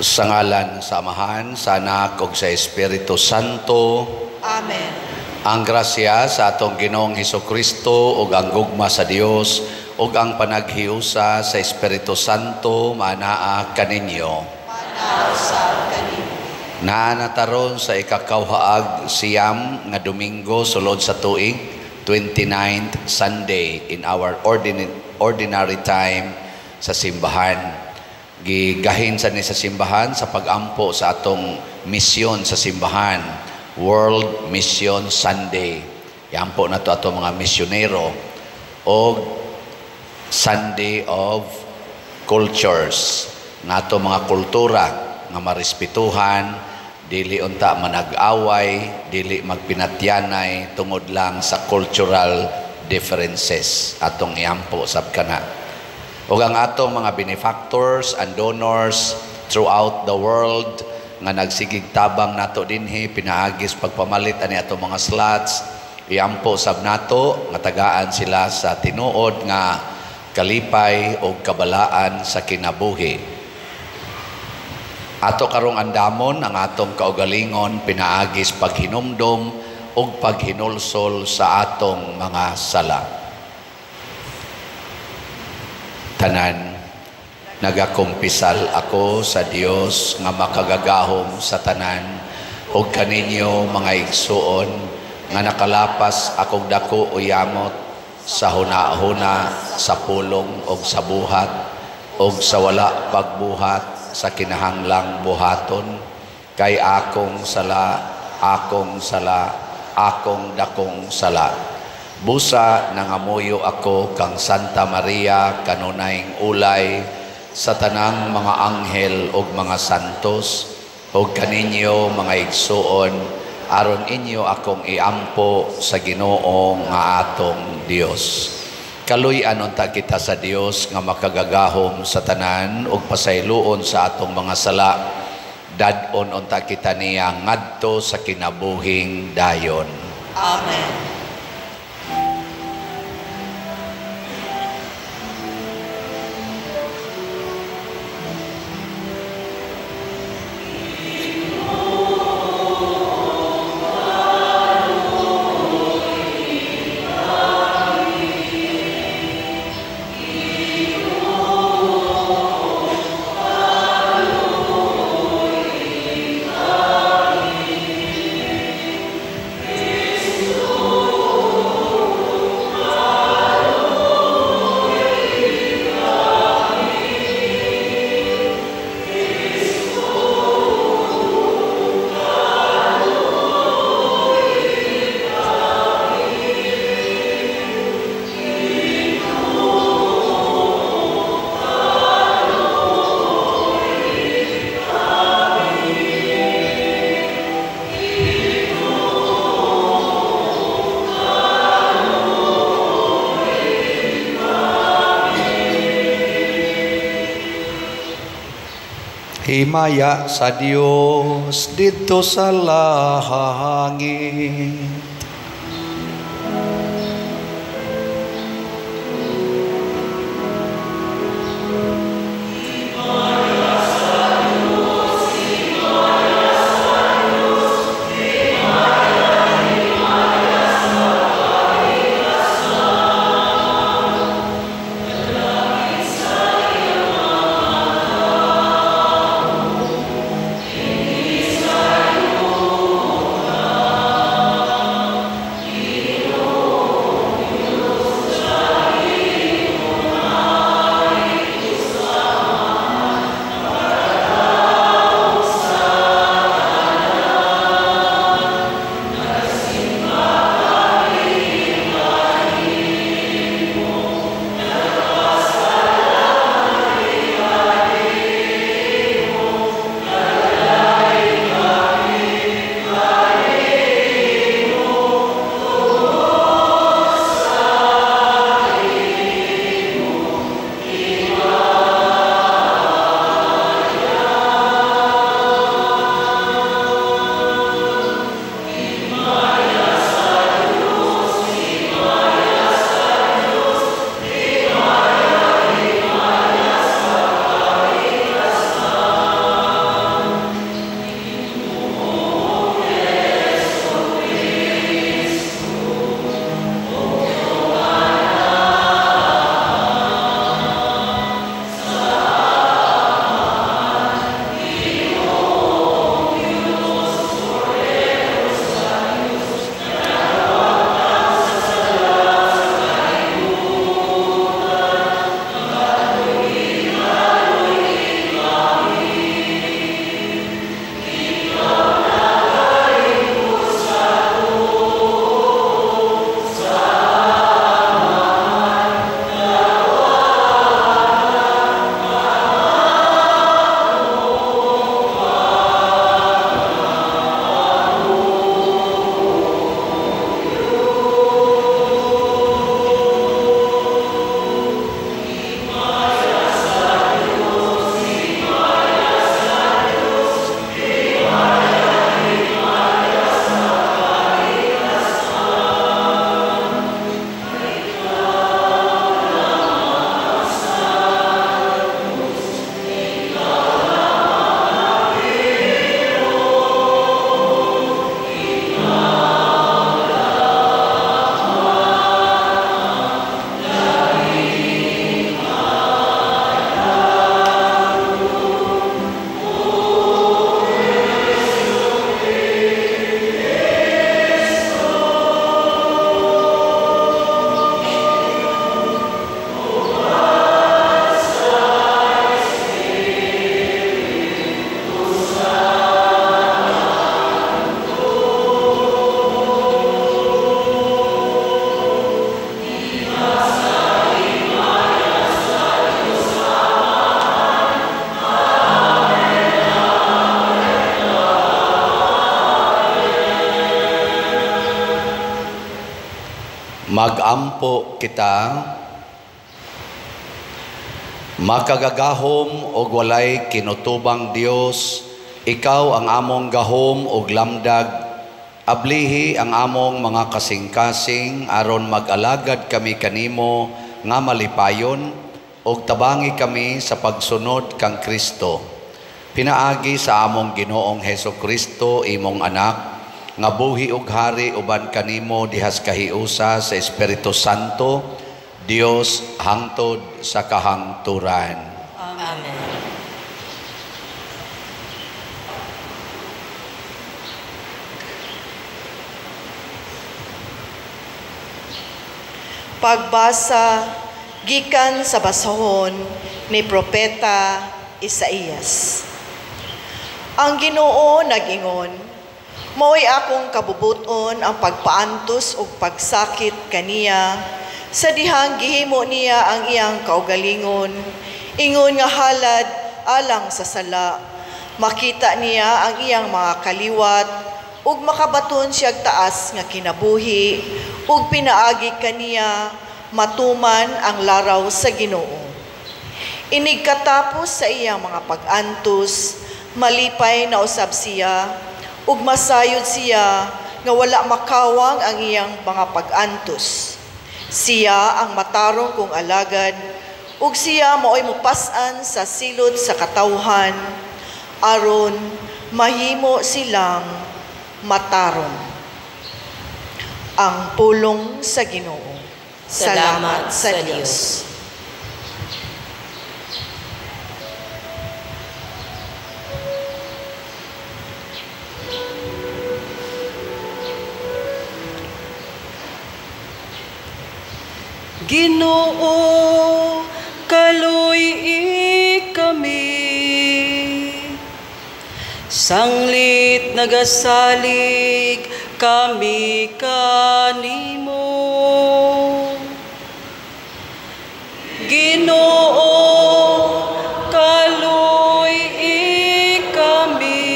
Sa ngalan sa Amahan, sa Anak ug sa Espiritu Santo. Amen. Ang grasya sa atong Ginoong Hesukristo ug ang gugma sa Dios ug ang panaghiusa sa Espiritu Santo maanaa kaninyo. Maanaa usab kanimo. Naa na ta ron sa ikakawhaag siyam nga Domingo sulod sa tuig, 29th Sunday in our ordinary time sa simbahan. Gigahin sa ni sa simbahan sa pagampo sa atong misyon sa simbahan, World Mission Sunday. Iampo na to atong mga misyonero og Sunday of Cultures, nga ato mga kultura nga marespetuhan, dili unta manag-away, dili magpinatyanay tungod lang sa cultural differences. Atong iampo sab kana. Ug ang atong mga benefactors and donors throughout the world nga nagsigig tabang nato dinhi pinaagis pagpamalit ani atong mga slots, iampo sab nato nga tagaan sila sa tinuod nga kalipay og kabalaan sa kinabuhi. Ato karong andamon ang atong kaugalingon pinaagis paghinumdom ug paghinulsol sa atong mga sala. Tanan, nagakumpisal ako sa Dios nga makagagahom sa tanan ug kaninyo mga igsuon nga nakalapas akong dako o yamot sa huna-huna, sa pulong og sa buhat og sa wala pagbuhat sa kinahanglang buhaton, kay akong sala, akong sala, akong dakong sala. Busa nangamuyo ako kang Santa Maria kanunayng ulay, sa tanang mga anghel ug mga santos ug kaninyo mga igsuon, aron inyo akong iampo sa Ginoo nga atong Dios. Kaluy-an unta kita sa Dios nga makagagahom sa tanan ug pasayloon sa atong mga sala. Dad-on unta kita niya ngadto sa kinabuhing dayon. Amen. Himaya sa Dios didto sa langit. Magampo kita. Makagagahom og walay kinutubang Dios, ikaw ang among gahom og lamdag. Ablihi ang among mga kasing-kasing aron mag-alagad kami kanimo nga malipayon og tabangi kami sa pagsunod kang Kristo. Pinaagi sa among Ginoong Heso Kristo, imong anak, nga buhi og hari uban kanimo dihas kahiusa sa Espiritu Santo, Dios hangtod sa kahangturan. Amen. Pagbasa gikan sa basahon ni Propeta Isaías. Ang Ginoo nag-ingon, mao'y akong kabubuton ang pagpaantos ug pagsakit kaniya sa dihang gihimo niya ang iyang kaugalingon, ingon nga halad alang sa sala. Makita niya ang iyang mga kaliwat ug makabaton siyag taas nga kinabuhi ug pinaagi kaniya matuman ang laraw sa Ginoo. Inig katapos sa iyang mga pag-antos, malipay na usab siya ug masayod siya nga wala makawang ang iyang mga pag-antos. Siya ang matarong kong alagad, ug siya mao'y mupas-an sa silot sa katawhan, aron mahimo silang matarong. Ang pulong sa Ginoo. Salamat sa Dios. Ginoo, kaluy-i kami. Sanglit nagasalig kami kanimo. Ginoo, kaluy-i kami.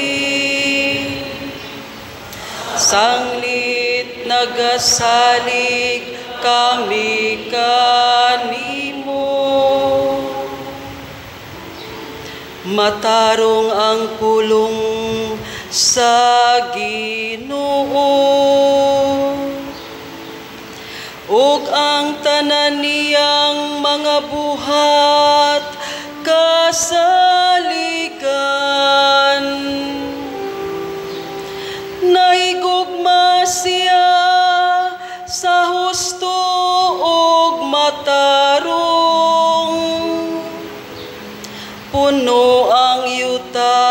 Sanglit nagasalig kami kanimo. Matarong ang pulong sa Ginoo, ug ang tanan niyang mga buhat kasaligan. Naigugma siya sa husto ug matarong. Puno ang yuta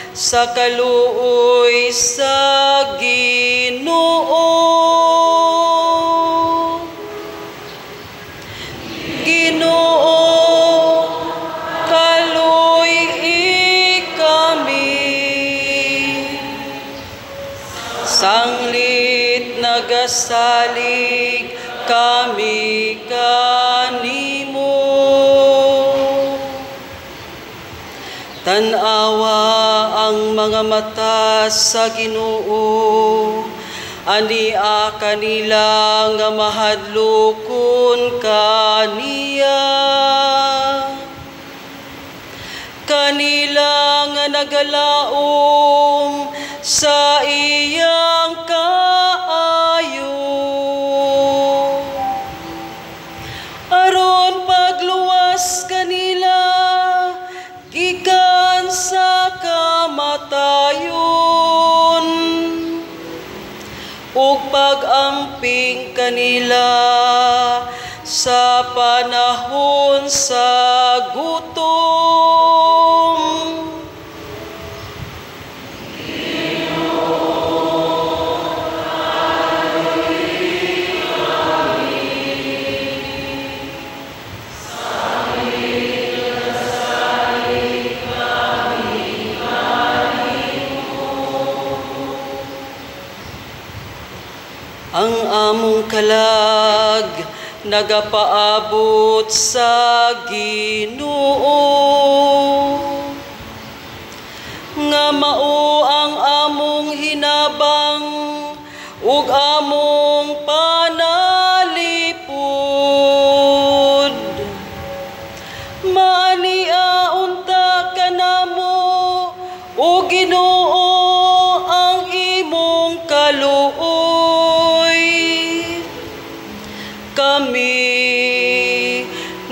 sa kaluoy sa Ginoo. Ginoo, kaluy-i kami. Sanglit nagasalig kami kanimo. Tan-awa ang mga mata sa Ginoo, ania kanila nga mahadlokon kaniya. Kanila nga nagalaom sa iyang kaayo, aron pagluwas kanila gikan sa kamatayon, ug pag-amping kanila sa panahon sa gutom. Ang among kalag nagapaabot sa Ginoo, nga mao ang among hinabang ug among panalipdan.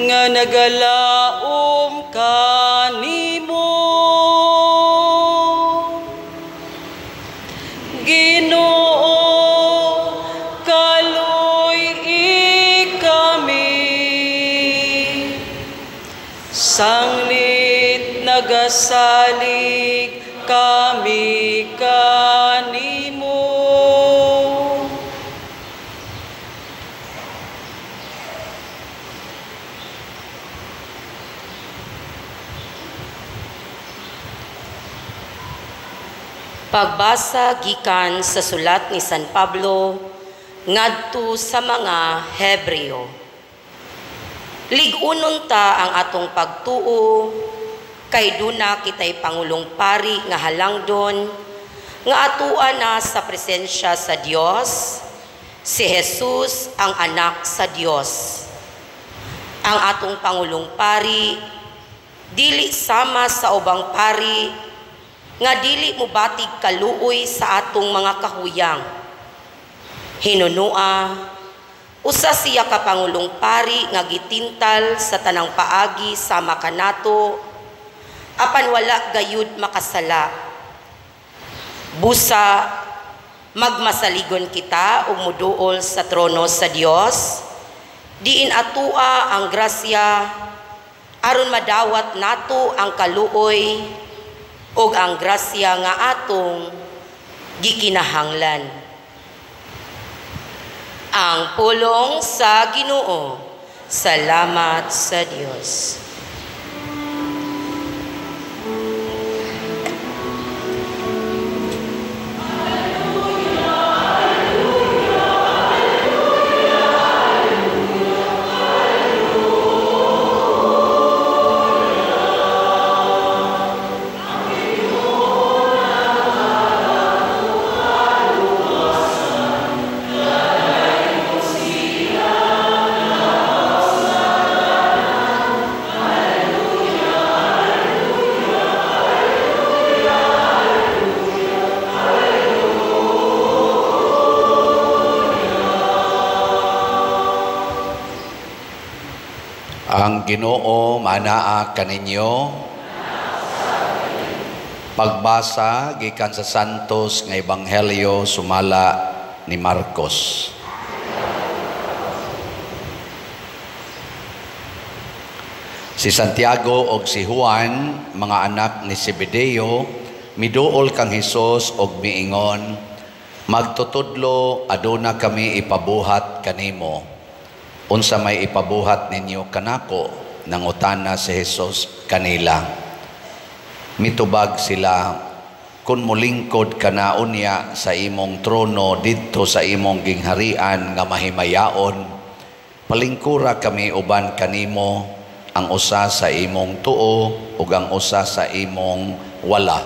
nga nagalaom kanimo. Ginoo, kaluy-i kami. Sanglit nagasalig kami kanimo. Pagbasa gikan sa sulat ni San Pablo ngadto sa mga Hebreo. Lig-unon ta ang atong pagtuo kay duna kitay pangulong pari nga halangdon nga atua na sa presensya sa Dios, si Jesus ang anak sa Dios. Ang atong pangulong pari dili sama sa ubang pari nga dili mobatig kaluoy sa atong mga kahuyang. Hinunua, usa siya ka pangulong pari nga gitintal sa tanang paagi sama kanato, apan wala gayud makasala. Busa, magmasaligon kita ug moduol sa trono sa Dios, diin atua ang grasya aron madawat nato ang kaluoy ug ang grasya nga atong gikinahanglan. Ang pulong sa Ginoo. Salamat sa Dios. Ang Ginoo manaa kaninyo. Pagbasa gikan sa Santos nga Ebanghelyo sumala ni Marcos. Si Santiago og si Juan, mga anak ni Zebedeo, miduol kang Hesus og miingon, magtutudlo aduna kami ipabuhat kanimo. Unsa may ipabuhat ninyo kanako? Nangutana si Hesus kanila. Mitubag sila, kun molingkod ka unya sa imong trono didto sa imong gingharian nga mahimayaon, palingkura kami uban kanimo ang usa sa imong tuo ug ang usa sa imong wala.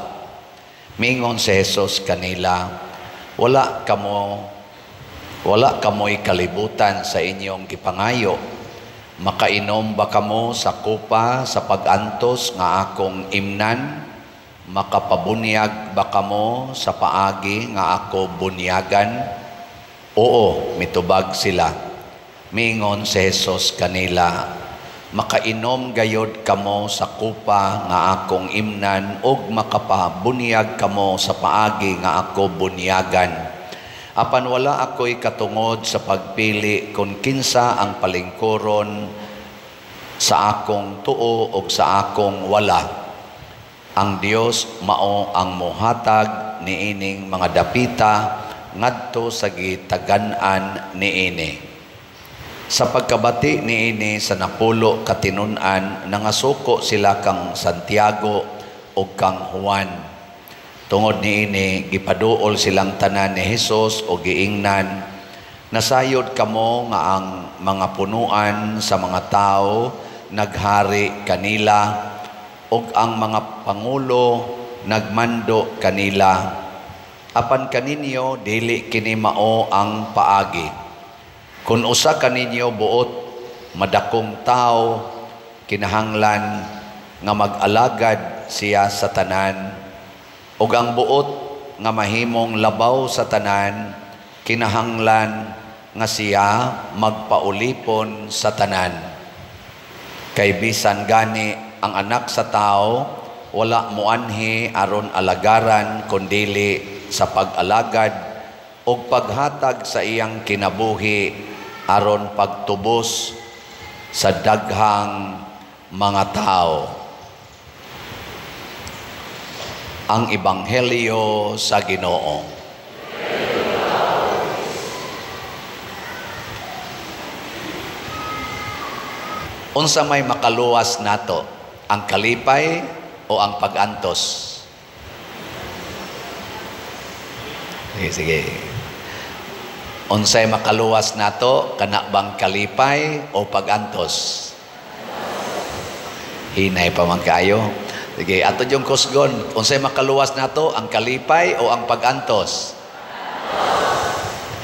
Mingon si Hesus kanila, wala kamoy kalibutan sa inyong gipangayo. Makainom ba kamo sa kupa sa pag-antos nga akong imnan? Makapabunyag ba kamo sa paagi nga ako bunyagan? Oo, mitubag sila. Mingon si Hesus kanila, makainom gayod kamo sa kupa nga akong imnan ug makapabunyag kamo sa paagi nga ako bunyagan. Apan wala ako'y katungod sa pagpili kung kinsa ang palingkuron sa akong tuo o sa akong wala. Ang Dios mao ang mohatag niining mga dapita ngadto sa gitagan-an niini. Sa pagkabati niini sa napulo katinun-an, nangasuko sila kang Santiago ug kang Juan. Tungod niini gipaduol silang tanan ni Hesus o giingnan, nasayod kamo nga ang mga punuan sa mga tao naghari kanila ug ang mga pangulo nagmando kanila. Apan kaninyo dili kini mao ang paagi. Kun usa kaninyo buot madakong tao, kinahanglan nga mag-alagad siya sa tanan, ug ang buot nga mahimong labaw sa tanan, kinahanglan nga siya magpaulipon sa tanan. Kay bisan gani ang Anak sa Tao wala moanhi aron alagaran kundili sa pag-alagad ug paghatag sa iyang kinabuhi aron pagtubos sa daghang mga tao. Ang Ebanghelyo sa Ginoo. Unsa may makaluwas nato, ang kalipay o ang pag-antos? Sige, sige. Unsay makaluwas nato, kana bang kalipay o pag-antos? Hinay pa man kayo. Sige, ato yung kusgon. Unsay makaluwas nato, ang kalipay o ang pag-antos?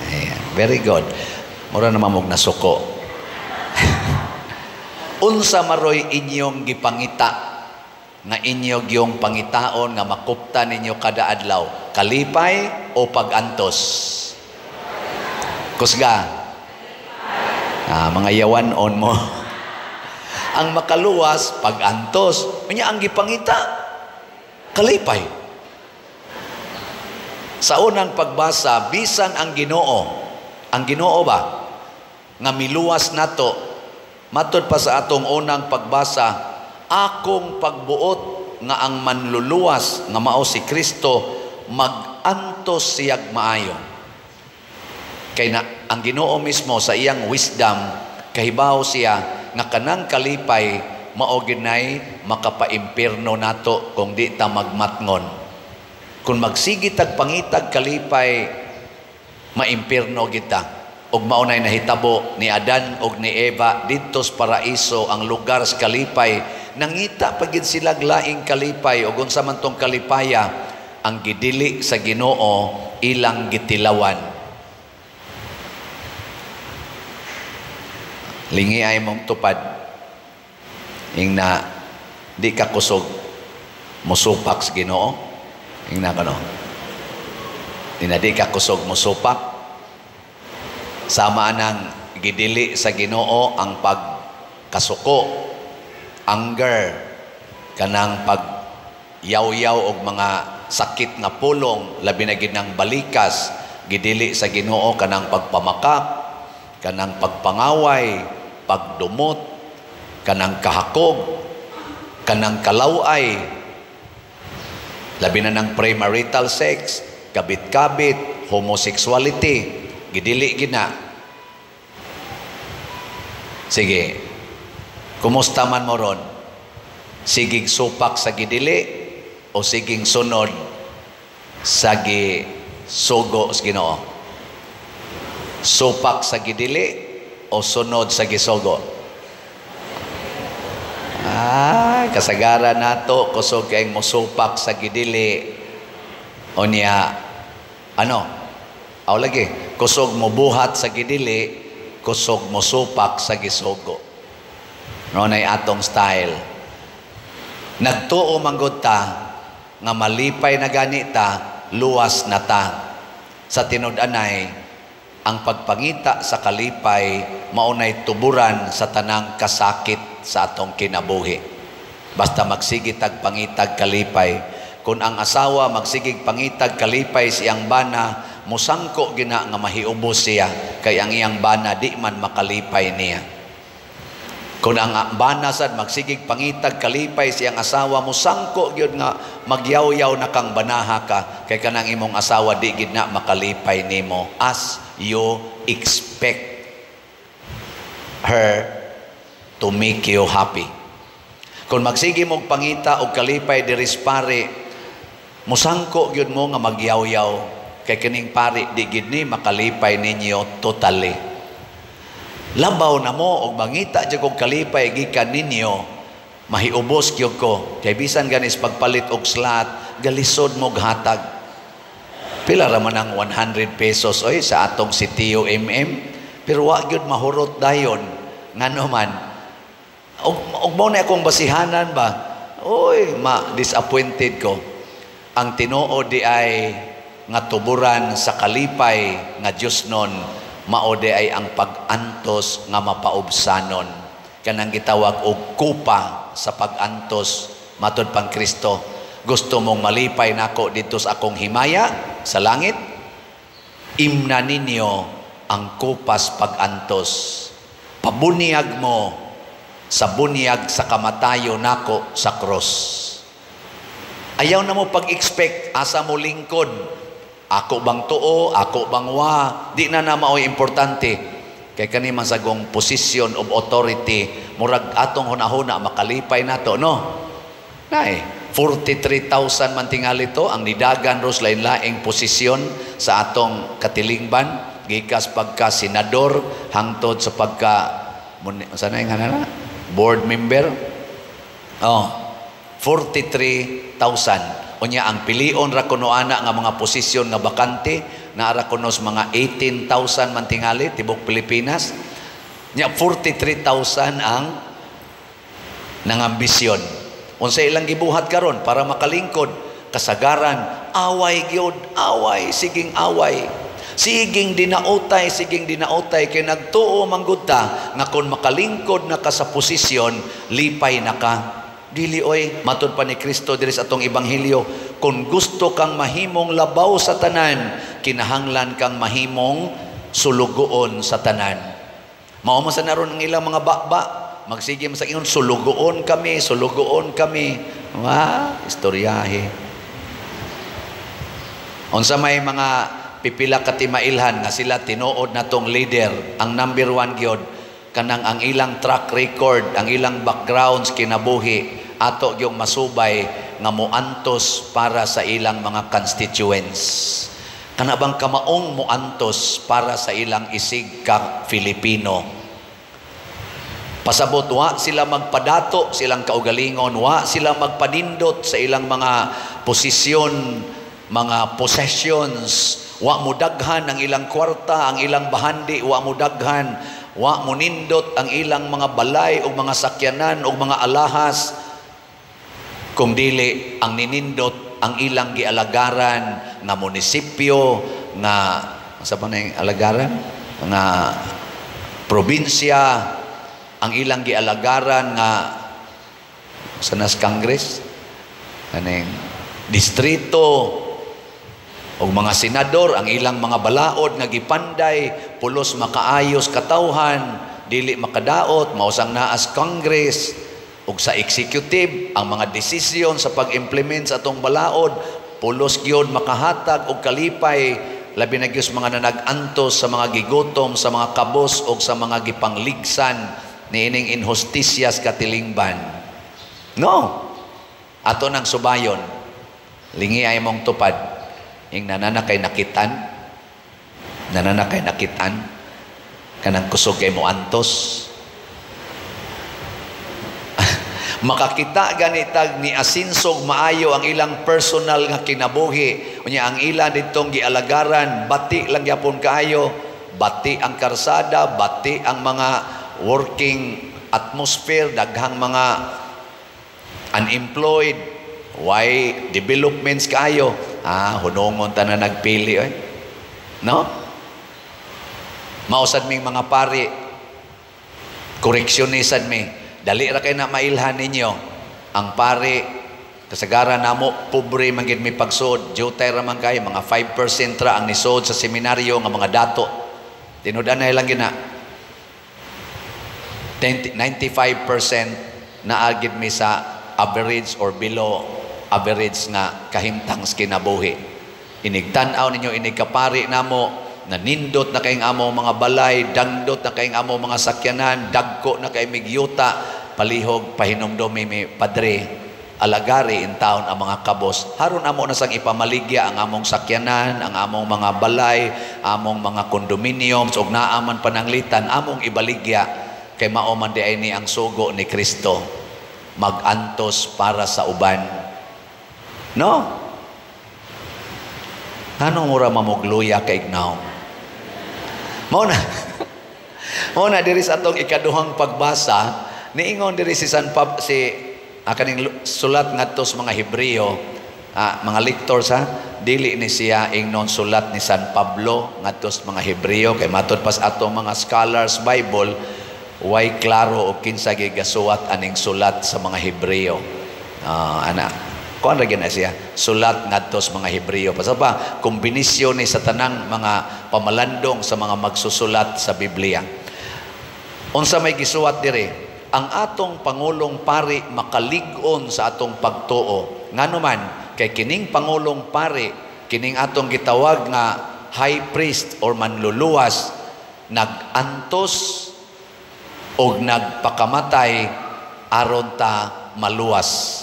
Ayan, very good. Mura naman mog nasuko. Unsa maroy inyong gipangita nga inyo gyung pangitaon nga makupta ninyo kada adlaw, kalipay o pag-antos? Kusga. Mga yawan on mo. Ang makaluwas pag-antos, unya ang gipangita kalipay. Sa unang pagbasa, bisan ang Ginoo ba nga miluwas nato, matod pa sa atong unang pagbasa, akong pagbuot nga ang manluluwas nga mao si Kristo magantos siyag maayo. Kay na, ang Ginoo mismo sa iyang wisdom kahibaw siya nga kanang kalipay mao ginay makapaimpierno nato kung di ta magmatngon. Kung magsigi tag pangitag kalipay, maimpierno kita. Og mao nay nahitabo ni Adan og ni Eva didto sa paraiso, ang lugar sa kalipay. Nangita pa gid sila laing kalipay, og unsa man tong kalipaya ang gidili sa Ginoo ilang gitilawan. Lingi ay mong tupad, ingna di ka kusog mosupak sa Ginoo. Ingna kano, ingna di ka kusog mosupak. Sama nang gidili sa Ginoo ang pagkasuko, anger, kanang pagyaw-yaw og mga sakit nga pulong, labi na gid nang balikas. Gidili sa Ginoo kanang pagpamakak, kanang pagpangaway, pagdumot, kanang kahakog, kanang kalaway, labi na ng premarital sex, kabit-kabit, homosexuality, gidili gina. Sige, kumusta man mo ron? Siging supak sa gidili o siging sunod sa gisugo sa Ginoo? Supak sa gidili o sunod sa gisugo? Kasagaran nato kusog kay mosupak sa gidili o niya ano? Aw lagi, kusog mo buhat sa gidili, kusog mo supak sa gisugo. Ronay atong style. Nagtuo manggod ta nga malipay na gani ta, luwas na ta. Sa tinud-anay, ang pagpangita sa kalipay maunay tuburan sa tanang kasakit sa atong kinabuhi. Basta magsigitag pangitag kalipay. Kung ang asawa magsigig pangitag kalipay siyang bana, musangko gina nga mahiubos siya, kay ang iyang bana di man makalipay niya. Kung ang bana sad magsigig pangitag kalipay siyang asawa, musangko gyud nga magyaw-yaw na kang banaha ka, kay kanang imong asawa di gid na makalipay nimo as you expect her to make you happy. Kung magsige mong pangita og kalipay diri sa pare, musangko gyud mo nga magyaw-yaw, kay kining pare di gid ni makalipay ninyo totally. Labaw na mo og mangita jud og kalipay gikan ninyo, mahiubos gyud ko. Kay bisan ganis pagpalit og slot, galisod mo hatag. Pila ra man ang 100 pesos oy sa atong si Tio MM, pero wa gyud mahurot dayon. Ngano man, og mo na akong basihanan ba? Oy, ma-disappointed ko. Ang tinuod di ay nga tuburan sa kalipay nga Dios nun, mao di ay ang pag-antos nga mapaubsanon. Kanang gitawag og kupa sa pag-antos. Matod pang Kristo, "Gusto mong malipay nako didto sa akong himaya sa langit? Imna ninyo ang kupas pag-antos. Pabunyag mo sa bunyag sa kamatayo nako sa cross." Ayaw na mo pag-expect asa mo lingkod. Ako bang tuo, ako bang wa, di na na mao'y importante. Kay kani man sagong position of authority, murag atong hunahuna makalipay nato, no? Nay, 43,000 man tingali to ang nidagan ros lain-laing posisyon sa atong katilingban, gikas pagka senador hangtod sa pagka sa na yung na board member. Oh, 43,000. Unya ang pilion ra kuno ana nga mga posisyon nga bakante, naara kuno sa mga 18,000 man tingali tibok Pilipinas. Nya 43,000 ang nangambisyon. Unsa ilang gibuhat karon para makalingkod? Kasagaran away gyud, away, siging away. Siging dinautay, siging dinautay kay nagtuo man gud ta nga kon makalingkod na ka sa posisyon, lipay na ka. Dili oy, matud pa ni Kristo diri sa atong ebanghelyo, kung gusto kang mahimong labaw sa tanan, kinahanglan kang mahimong sulugoon sa tanan. Mao man sa naron ang ilang mga baba, magsige man sa ingon, "Sulugoon kami, sulugoon kami." Wa, istoryahe. Unsa may mga pipila ka timailhan nga sila tinuod natong leader, ang number one gyud, kanang ang ilang track record, ang ilang backgrounds kinabuhi, ato yung masubay nga moantos para sa ilang mga constituents. Kana bang kamaong moantos para sa ilang isig ka Filipino. Pasabot, wa sila magpadato silang kaugalingon, wa sila magpanindot sa ilang mga posisyon, mga possessions, wa mo daghan ang ilang kwarta, ang ilang bahandi, wa mo daghan, wa mo nindot ang ilang mga balay o mga sakyanan o mga alahas, kung dili ang ninindot ang ilang gialagaran nga munisipyo, nga sa pa na yung alagaran nga probinsya, ang ilang gialagaran nga sa nas Congress, kaning distrito o mga senador, ang ilang mga balaod nga gipanday pulos makaayos katawhan dili makadaot, mausang naas Congress ug sa executive, ang mga desisyon sa pag-implement sa atong balaod pulos gyud makahatag og kalipay, labi na gyud sa mga nanag-antos, sa mga gigutom, sa mga kabos ug sa mga gipangligsan niining inhustisyas katilingban. No, ato nang subayon, lingi ay mong tupad ing nanana kay nakitan, nanana kay nakitan kanang kusog kay mo antos. Makakita ganitag ni asinsog maayo ang ilang personal nga kinabuhi. Unya ang ila ditong gialagaran, bati lang gyapon kaayo, bati ang karsada, bati ang mga working atmosphere, daghang mga unemployed, why developments kaayo. Ah, hunongon ta na nagpili oy. No? Mausad ming mga pari, koreksyonisad mi. Dali ra kay na mailhan ninyo. Ang pari, kasagaran namo pobre man gid mi pagsuod, jutay ra man kay mga 5% ra ang nisod sa seminaryo nga mga dato. Tinud-an na lang gina. 95% naa gid mi sa average or below average nga kahimtang sa kinabuhi. Inigtan-aw ninyo inig kapari namo, nanindot na kayong amo mga balay, dangdot na kayong amo mga sakyanan, dagko na kay migyuta, palihog pahinumdumi mi, "Padre, alagari in town ang mga kabos." Haron amo na sang ipamaligya ang among sakyanan, ang among mga balay, among mga condominiums, ug naa man pananglitan, among ibaligya kay mao man di ay ni ang sugo ni Kristo, magantos para sa uban. No? Ano mura mamugluya kay ignaw? Mao na diri sa atong ikaduhang pagbasa, niingon diri si San Pab si kaning sulat ngadto sa mga Hebreo, mga lectors ha, dili ni siya ingnon sulat ni San Pablo ngadto sa mga Hebreo kay matod pas atong mga scholars Bible, Way klaro og kinsa gigasuwat aning sulat sa mga Hebreo. Ana. Kuan ra gyud na siya, sulat ngadto sa mga Hebreo. Basta pa kombinasyon ni sa tanang mga pamalandong sa mga magsusulat sa Biblia. Unsa may gisuwat dire? Ang atong pangulong pari makalig-on sa atong pagtuo. Ngano man kay kining pangulong pari, kining atong gitawag nga high priest or manluluwas, nag-antos og nagpakamatay aron ta maluwas.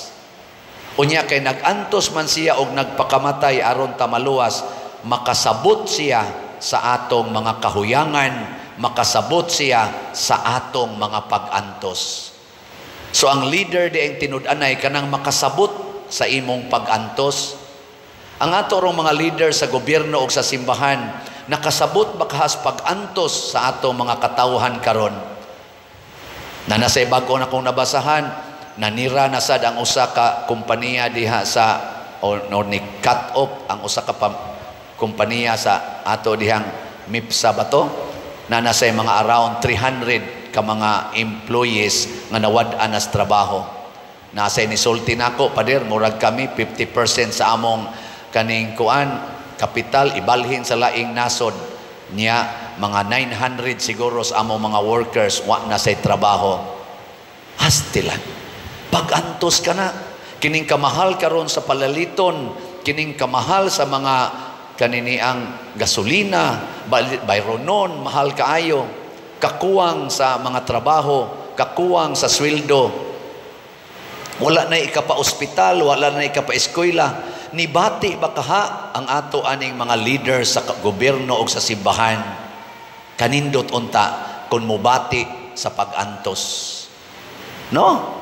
Unya kay nag-antos man siya og nagpakamatay aron ta maluwas, makasabot siya sa atong mga kahuyangan, makasabot siya sa atong mga pag-antos. So ang leader di ang tinud-anay kanang makasabot sa imong pag-antos. Ang ato rong mga leader sa gobyerno o sa simbahan, nakasabot ba kahas pag-antos sa atong mga katawhan karon? Na nasa bago na kong nabasahan, nanira na sad ang usa ka kompanya diha sa or ni cut off ang usa ka kompanya sa ato dihang MIPSA ba to, na nasa mga around 300 ka mga employees nga nawad-an nas trabaho. Nasa nisulti nako, "Pader, murag kami 50% sa among kaning kuan kapital ibalhin sa laing nasod." Niya mga 900 siguro sa among mga workers wa na say trabaho. Hastilan. Pag-antos ka na, kining kamahal karon sa palaliton, kining kamahal sa mga kaniniang gasolina, bayronon, mahal kaayo, kakuwang sa mga trabaho, kakuwang sa sweldo. Wala na ikapa-ospital, wala na ikapa-eskwela. Nibati ba kaha ang ato aning mga leader sa gobyerno o sa simbahan? Kanindot unta kung mubati sa pag-antos. No?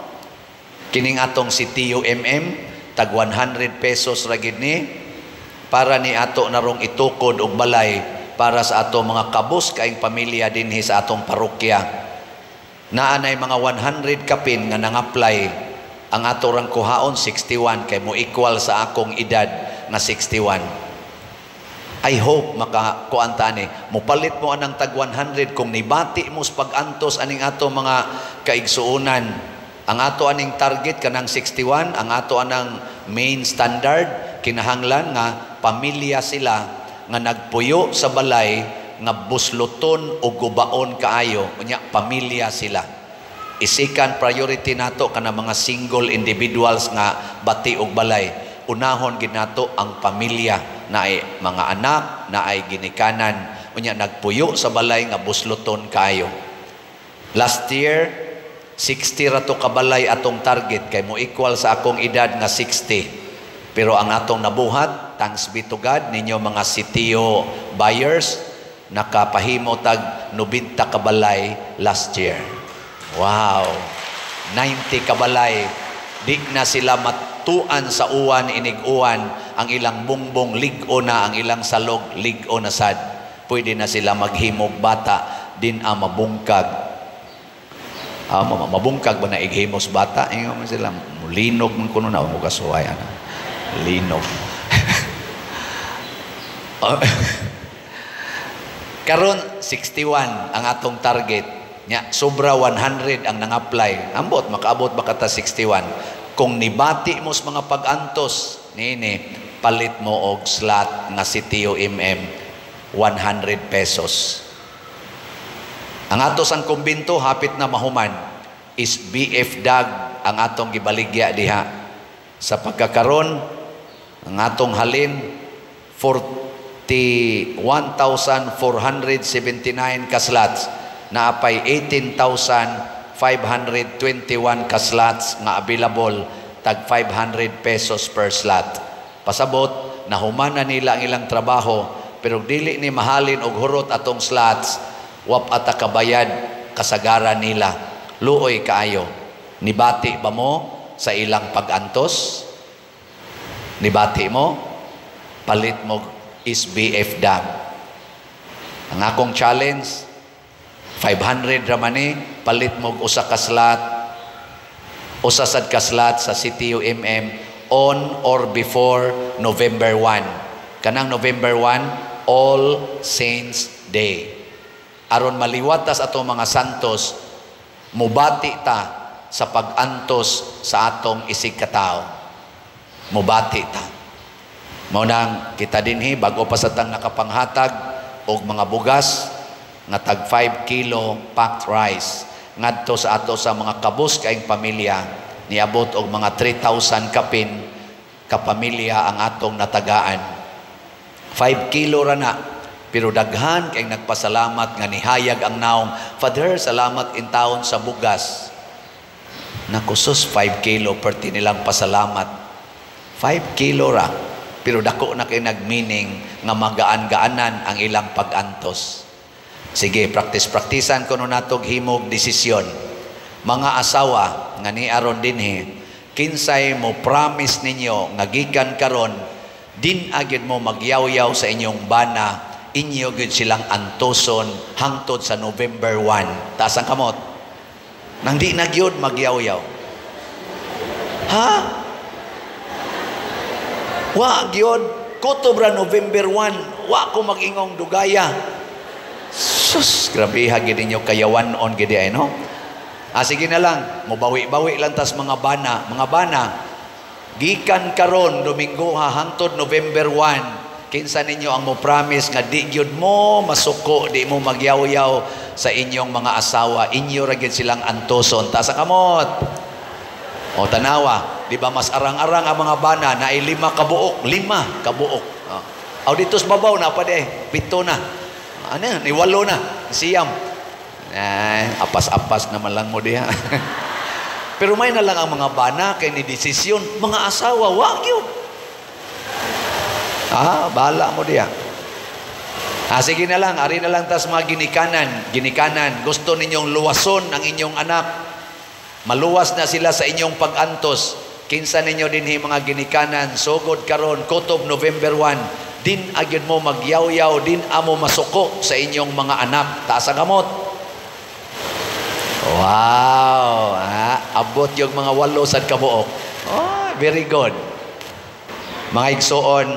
Kining atong si TUMM, tag 100 pesos ra gid ni para ni ato narong itukod og balay para sa ato mga kabus kaing pamilya dinhi sa atong parokya. Naa nay mga 100 kapin nga nang-apply. Ang ato rang kuhaon 61 kay mo equal sa akong edad nga 61. I hope makakuan ta ani. Mupalit mo anang tag 100 kung nibati mo sa pag-antos aning ato mga kaigsuonan. Ang ato aning target kanang 61, ang ato anang main standard kinahanglan nga pamilya sila nga nagpuyo sa balay nga busloton o gubaon kaayo, unya pamilya sila. I-second priority nato kana mga single individuals nga bati og balay. Unahon gid nato ang pamilya na ay mga anak, na ay ginikanan, unya nagpuyo sa balay nga busloton kaayo. Last year 60 ra to kabalay atong target kay mo equal sa akong edad nga 60. Pero ang atong nabuhat, thanks be to God, ninyo mga sitio buyers, nakapahimo tag 90 kabalay last year. Wow! 90 kabalay. Di na sila matuan sa uwan, inig-uwan, ang ilang bungbong lig-o na, ang ilang salog lig-o na sad. Pwede na sila maghimog bata, din ang mabungkag. Mabungkag ba na ighimos bata? Ingon man sila, linog man kuno na, mo kasuway, ana. Linog. Oh. Karon 61 ang atong target. Nya sobra 100 ang nang-apply. Ambot makaabot ba kata 61? Kung nibati mo sa mga pag-antos niini, palit mo og slot nga si TUMM 100 pesos. Ang ato sang kumbinto hapit na mahuman is BF Dag ang atong gibaligya diha. Sa pagkakaron ang atong halin 41,479 ka slots, naapay 18,521 ka slots nga available, tag 500 pesos per slot. Pasabot nahuman na nila ang ilang trabaho, pero dili ni mahalin og hurot atong slots, wap ata kabayad kasagaran nila. Luoy kaayo. Nibati ba mo sa ilang pag-antos? Nibati mo? Palit mo is BF Dam. Ang akong challenge, 500 raman ni, palit mo usa ka slot, usa sad ka slot sa CTUMM on or before November 1. Kanang November 1, All Saints Day. Aron maliwatas ato mga santos, Mubati ta sa pag-antos sa atong isig katao. Mubati ta. Mao nang kita dinhi bago pa sa tang nakapanghatag og mga bugas nga tag 5 kilo packed rice ngadto sa ato sa mga kabus kaayong pamilya, niabot og mga 3,000 kapin ka pamilya ang atong natagaan. 5 kilo ra na, pero daghan kay nagpasalamat nga nihayag ang naong, "Father, salamat in taon sa bugas." Nakusos, 5 kilo perti nilang pasalamat. 5 kilo ra, pero dako na kay nagmeaning nga magaan-gaanan ang ilang pag-antos. Sige, practice-practicean kuno natog himog desisyon. Mga asawa nga ni aron dinhi, kinsay mo promise ninyo nga gikan karon din agid mo magyawyaw sa inyong bana, inyo gyud silang antoson hangtod sa November 1? Taas ang kamot. Nang di na gyud magyawyaw. Ha? Wa gyud kutob ra November 1, wa ko mag-ingong dugaya. Sus, grabe ha gid ninyo kayawan on gid ay, no? Ah, sige na lang, mubawi-bawi lang tas mga bana, mga bana. Gikan karon Domingo ha hangtod November 1, kinsa ninyo ang mo promise nga di gyud mo masuko, di mo magyawyaw sa inyong mga asawa, inyo ra gyud silang antoson? Taas ang kamot. O tanawa, di ba mas arang-arang ang mga bana na ay 5 kabuok, 5 kabuok. Oh. Aw dito sa babaw na pa di, 7 na. Ano, ni 8 na, 9. Eh, apas-apas naman lang mo diha. Pero may na lang ang mga bana kay ni desisyon, mga asawa, wa gyud. Ah, bahala mo diha. Ah, sige na lang, ari na lang tas mga ginikanan, ginikanan, gusto ninyong luwason ang inyong anak. Maluwas na sila sa inyong pag-antos. Kinsa ninyo dinhi mga ginikanan, sugod karon kutob November 1, din agyud mo magyawyaw, din amo masuko sa inyong mga anak? Taas ang kamot. Wow, ah, abot yung mga 8 sad kabuok. Oh, very good. Mga igsoon,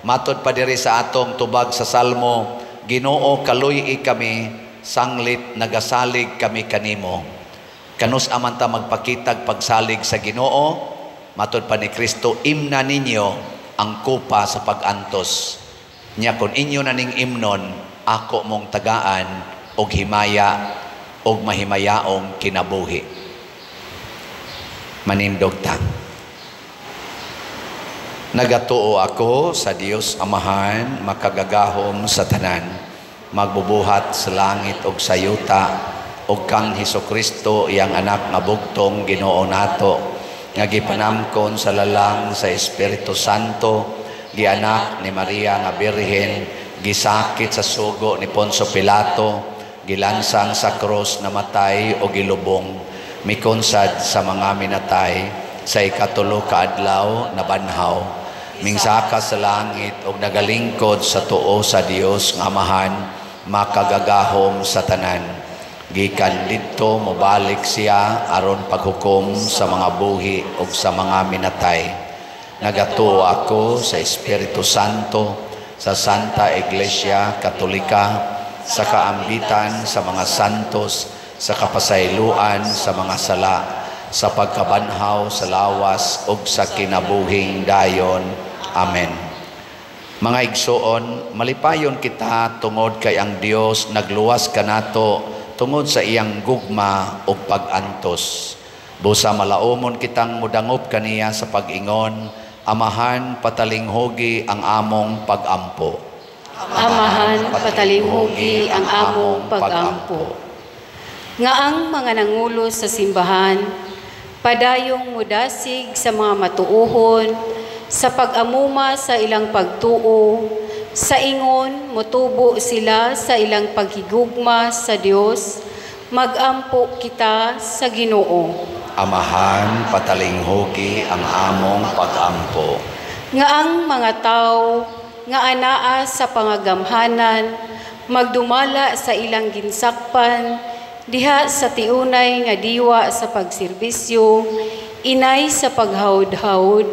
matod pa diri sa atong tubag sa Salmo, Ginoo, kaluy-i kami sanglit nagasalig kami kanimo. Kanus aman ta magpakitag pagsalig sa Ginoo? Matod pa ni Kristo, imna ninyo ang kupa sa pag-antos. Nya kon inyo na ning imnon, ako mong tagaan og himaya og mahimayaong kinabuhi. Manindog ta. Nagatuo ako sa Dios Amahan, makagagahom sa tanan, magbubuhat sa langit ug sa yuta, ug kang Hesus Kristo, iyang anak nga bugtong Ginoo nato, nga gipanamkon sa lalang sa Espiritu Santo, gianak ni Maria nga Birhen, gisakit sa sugo ni Poncio Pilato, gilansang sa krus, namatay o gilubong, mikonsad sa mga minatay, sa ikatulo ka adlaw nabanhaw, mingsaka sa langit og nagalingkod sa tuo sa Dios nga Amahan, makagagahom sa tanan. Gikan didto mobalik siya aron paghukom sa mga buhi ug sa mga minatay. Nagatuo ako sa Espiritu Santo, sa Santa Iglesia Katolika, sa kaambitan sa mga santos, sa kapasayloan sa mga sala, sa pagkabanhaw sa lawas ug sa kinabuhing dayon. Amen. Mga igsoon, malipayon kita tungod kay ang Dios nagluwas kanato tungod sa iyang gugma ug pag-antos. Busa malaumon kitang mudangop kaniya sa pag-ingon, Amahan, patalinghugi ang among pag-ampo. Amahan, patalinghugi ang among pag-ampo. Nga ang mga nangulo sa simbahan, padayong mudasig sa mga matuohon, sa pag-amuma sa ilang pagtuo, sa ingon motubo sila sa ilang paghigugma sa Dios, magampo kita sa Ginoo. Amahan, patalinghugi ang among pag-ampo. Nga ang mga tao nga anaa sa pangagamhanan, magdumala sa ilang ginsakpan, diha sa tiunay nga diwa sa pagserbisyo, inay sa paghawd-hawd,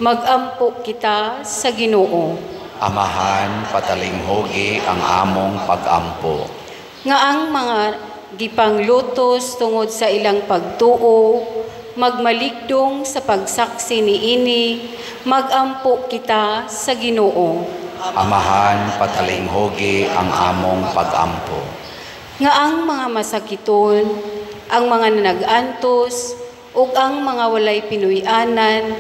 magampo kita sa Ginoo. Amahan, patalinghugi ang among pag-ampo. Nga ang mga gipanglutos tungod sa ilang pagtuo, magmaligdong sa pagsaksi niini, magampo kita sa Ginoo. Amahan, patalinghugi ang among pagampo. Nga ang mga masakiton, ang mga nanagantos, ug ang mga walay pinuy-anan,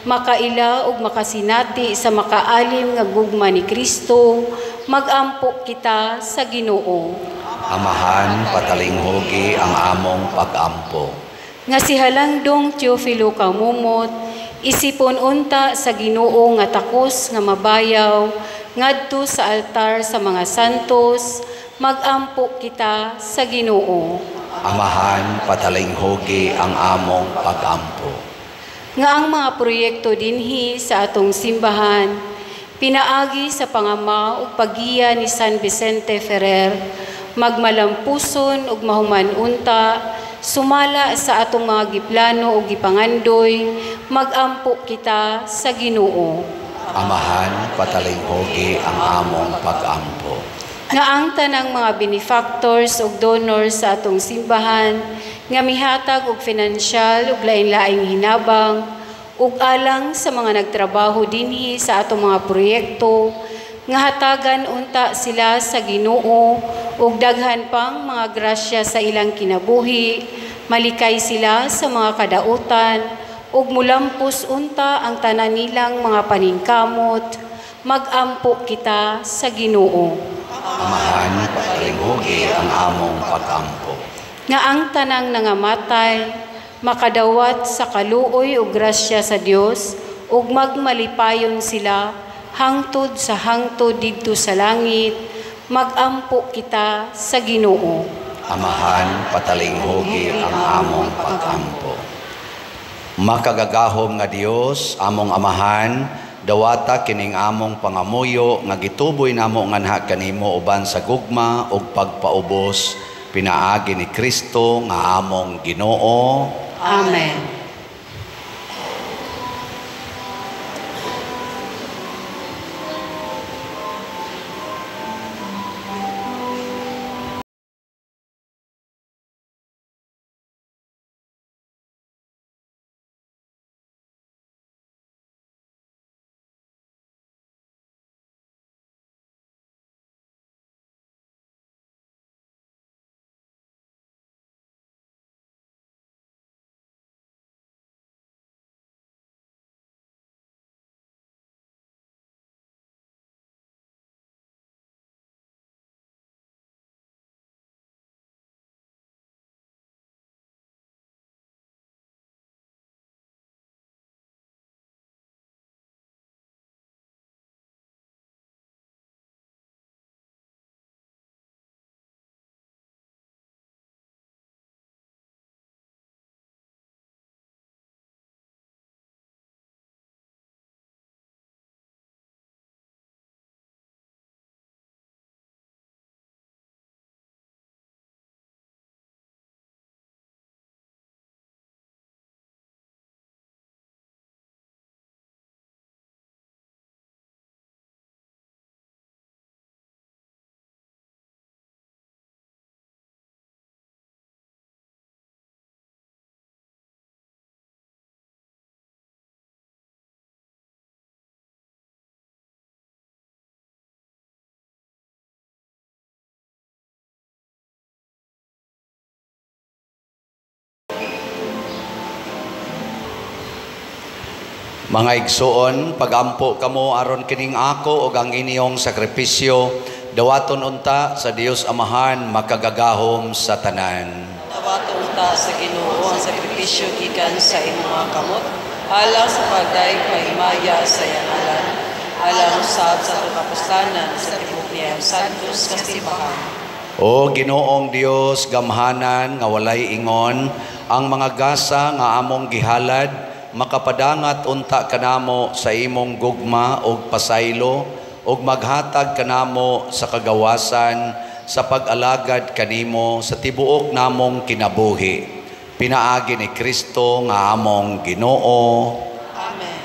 makaila ug makasinati sa makaalim nga gugma ni Kristo, magampo kita sa Ginoo. Amahan, patalinghugi ang among pagampo. Nga si Halangdong Teofilo Camomot, isipon unta sa Ginoo nga takos nga mabayaw ngadto sa altar sa mga santos, magampo kita sa Ginoo. Amahan, patalinghugi ang among pagampo. Nga ang mga proyekto dinhi sa atong simbahan, pinaagi sa pangama ug paggiya ni San Vicente Ferrer, magmalampuson ug mahuman unta, sumala sa atong mga giplano ug gipangandoy, magampo kita sa Ginoo. Amahan, patalinghugi ang among pagampo. Nga ang tanang mga benefactors ug donors sa atong simbahan, nga mihatag og financial ug lain-laing hinabang, ug alang sa mga nagtrabaho dinhi sa atong mga proyekto, nga hatagan unta sila sa Ginoo ug daghan pang mga grasya sa ilang kinabuhi, malikay sila sa mga kadautan, ug mulampos unta ang tanan nilang mga paningkamot, magampo kita sa Ginoo. Amahan, patalinghugi ang among pagampo. Nga ang tanang nangamatay, makadawat sa kaluoy ug grasya sa Dios, ug magmalipayon sila hangtod sa hangtod didto sa langit, magampo kita sa Ginoo. Amahan, patalinghugi ang among pagampo. Makagagahom nga Dios, among amahan, dawata kining among pangamuyo nga gituboy namo nganha kanimo uban sa gugma ug pagpaubos pinaagi ni Kristo nga among Ginoo. Amen. Mga igsoon, pagampo kamo aron kining ako ug ang inyong sakripisyo, dawaton unta sa Dios Amahan makagagahom sa tanan. Dawaton unta sa Ginoo ang sakripisyo gikan sa imong mga kamot, alang sa pagdayeg mahimaya sa iyang ngalan, alang usab sa atong kapuslanan sa tibuok niyang santos nga simbahan. O Ginoong Dios, gamhanan nga walay ingon, ang mga gasa nga among gihalad makapadangat unta kanamo sa imong gugma og pasaylo ug maghatag kanamo sa kagawasan sa pag-alagad kanimo sa tibuok namong kinabuhi. Pinaagi ni Kristo nga among Ginoo. Amen.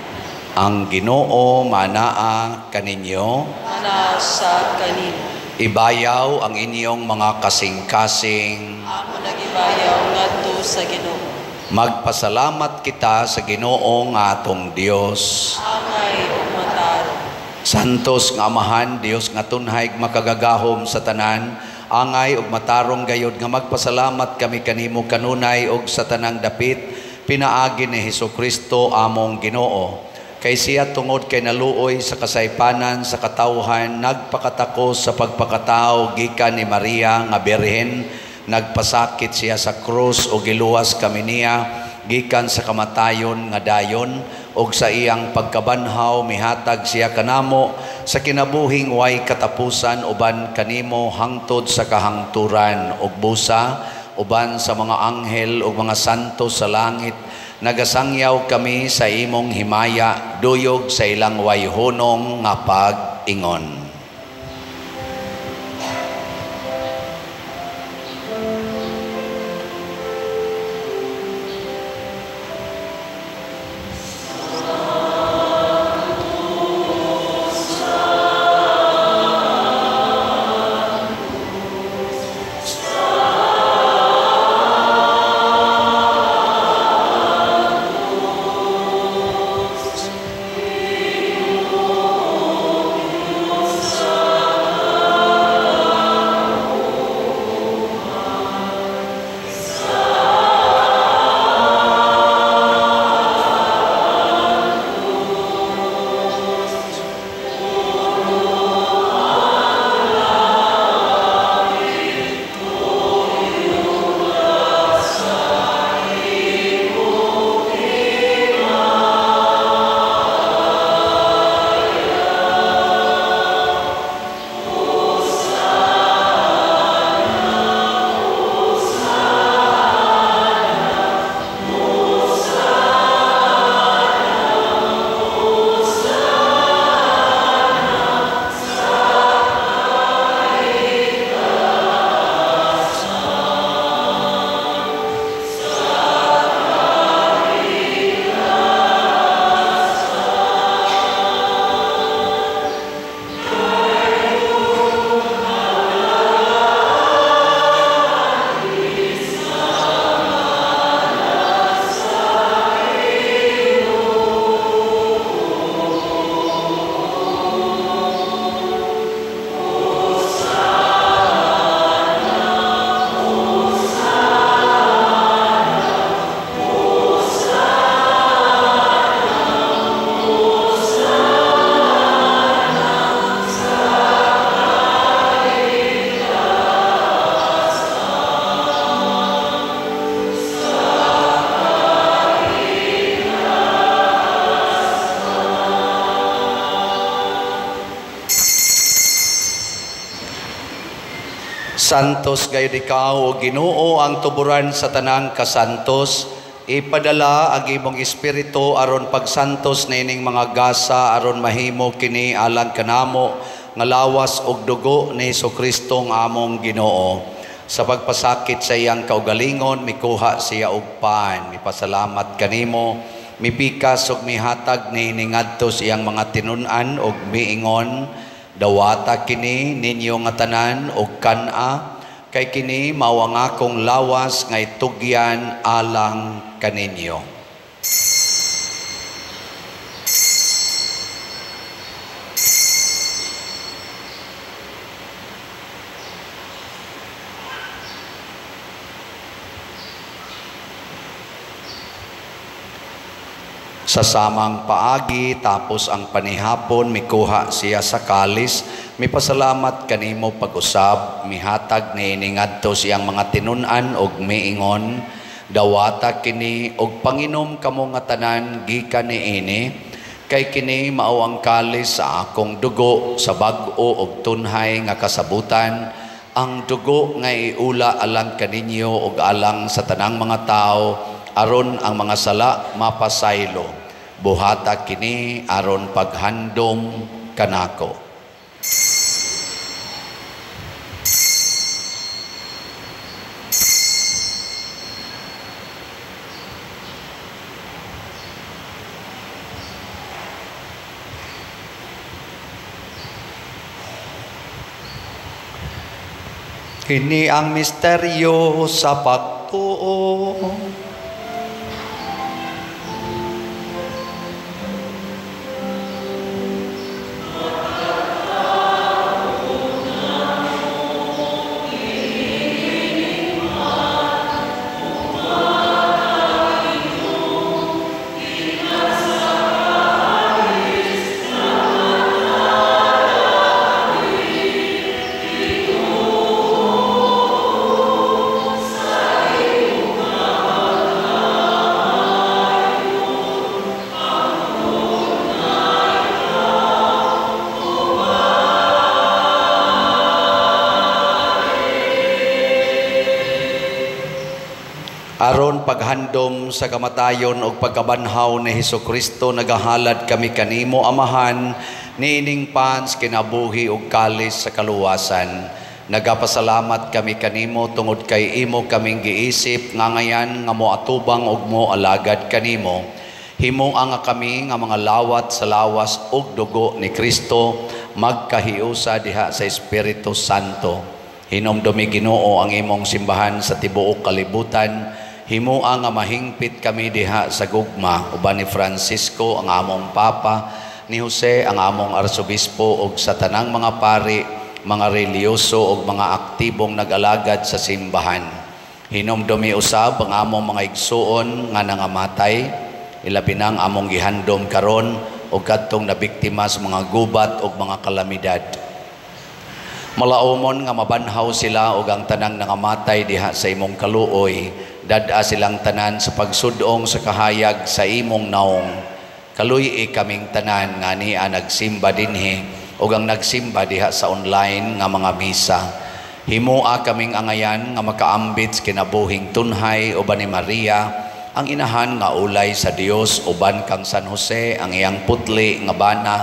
Ang Ginoo manaa kaninyo. Manaa sa kanimo. Ibayaw ang inyong mga kasing-kasing. Amo nagibayaw ngadto sa Ginoo. Magpasalamat kita sa Ginoo nga atong Dios. Angay ug matarong. Santos nga Amahan, Dios nga tunhay makagagahom sa tanan, angay ug matarong gayod nga magpasalamat kami kanimo kanunay ug sa tanang dapit pinaagi ni Hesukristo among Ginoo. Kay siya tungod kay naluoy sa kasaypanan sa katawhan, nagpakatako sa pagpakatao gikan ni Maria nga birhen, nagpasakit siya sa krus ug giluwas kami niya gikan sa kamatayon nga dayon, ug sa iyang pagkabanhaw mihatag siya kanamo sa kinabuhing way katapusan uban kanimo hangtod sa kahangturan ug busa uban sa mga anghel ug mga santo sa langit. Nagasangyaw kami sa imong himaya, duyog sa ilang wayhunong nga pag-ingon. Santos gayud ikaw, o Ginoo, ang tuburan sa tanang kasantos. Ipadala ang imong espiritu aron pagsantos niining mga gasa aron mahimo kini alang kanamo nga lawas ug dugo ni Hesukristo nga among Ginoo. Sa pagpasakit sa iyang kaugalingon, mikuha siya og pan, mipasalamat kanimo, mipikas ug mihatag niini ngadto sa iyang mga tinun-an ug miingon, dawata kini ninyo nga tanan og kan-a, kay kini mao ang akong lawas nga itugyan alang kaninyo. Sa samang paagi, tapos ang panihapon, mikuha siya sa kalis, mipasalamat kanimo pag-usab, mihatag niini ngadto siyang mga tinun-an og miingon, dawata kini og panginom kamo nga tanan gikan niini, kay kini mao ang kalis sa akong dugo sa bag-o og tunhay nga kasabutan, ang dugo nga iula alang kaninyo og alang sa tanang mga tao, aron ang mga sala mapasaylo. Buhata kini aron paghandom kanako. Kini ang misteryo sa pagtuo. Aron paghandom sa kamatayon ug pagkabanhaw ni Hesukristo, nagahalad kami kanimo, Amahan, niining pans kinabuhi ug kalis sa kaluwasan. Nagapasalamat kami kanimo tungod kay imo kaming giisip nga ngayan nga moatubang ug moalagad kanimo. Himoa nga kami nga mga lawat sa lawas ug dugo ni Kristo magkahiusa diha sa Espiritu Santo. Hinumdumi, Ginoo, ang imong simbahan sa tibuok kalibutan. Himoa nga mahingpit kami diha sa gugma uban ni Francisco ang among Papa, ni Jose ang among Arsobispo, ug sa tanang mga pari, mga relihiyoso ug mga aktibong nag-alagad sa simbahan. Hinumdumi usab ang among mga igsuon nga nangamatay, ilabi na ang among gihandom karon ug kadtong nabiktima sa mga gubat ug mga kalamidad. Malaumon nga mabanhaw sila ug ang tanang nangamatay diha sa imong kaluoy, dad-a silang tanan sa pagsudong sa kahayag sa imong naong. Kaluy-i kaming tanan nga ania nagsimba dinhi ug ang nagsimba diha sa online nga mga misa. Himoa kaming angayan nga makaambit sa kinabuhing tunhay uban ni Maria, ang inahan nga ulay sa Dios, uban kang San Jose ang iyang putli nga bana,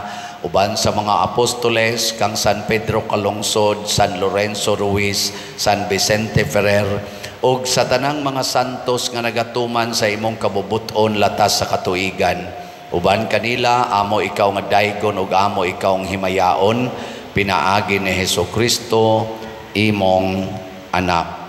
uban sa mga apostoles kang San Pedro Calungsod, San Lorenzo Ruiz, San Vicente Ferrer, ug sa tanang mga santos nga nagatuman sa imong kabubut-on latas sa katuigan. Uban kanila amo ikaw nga daygon ug amo ikaw ang himayaon, pinaagi ni Hesukristo imong anak.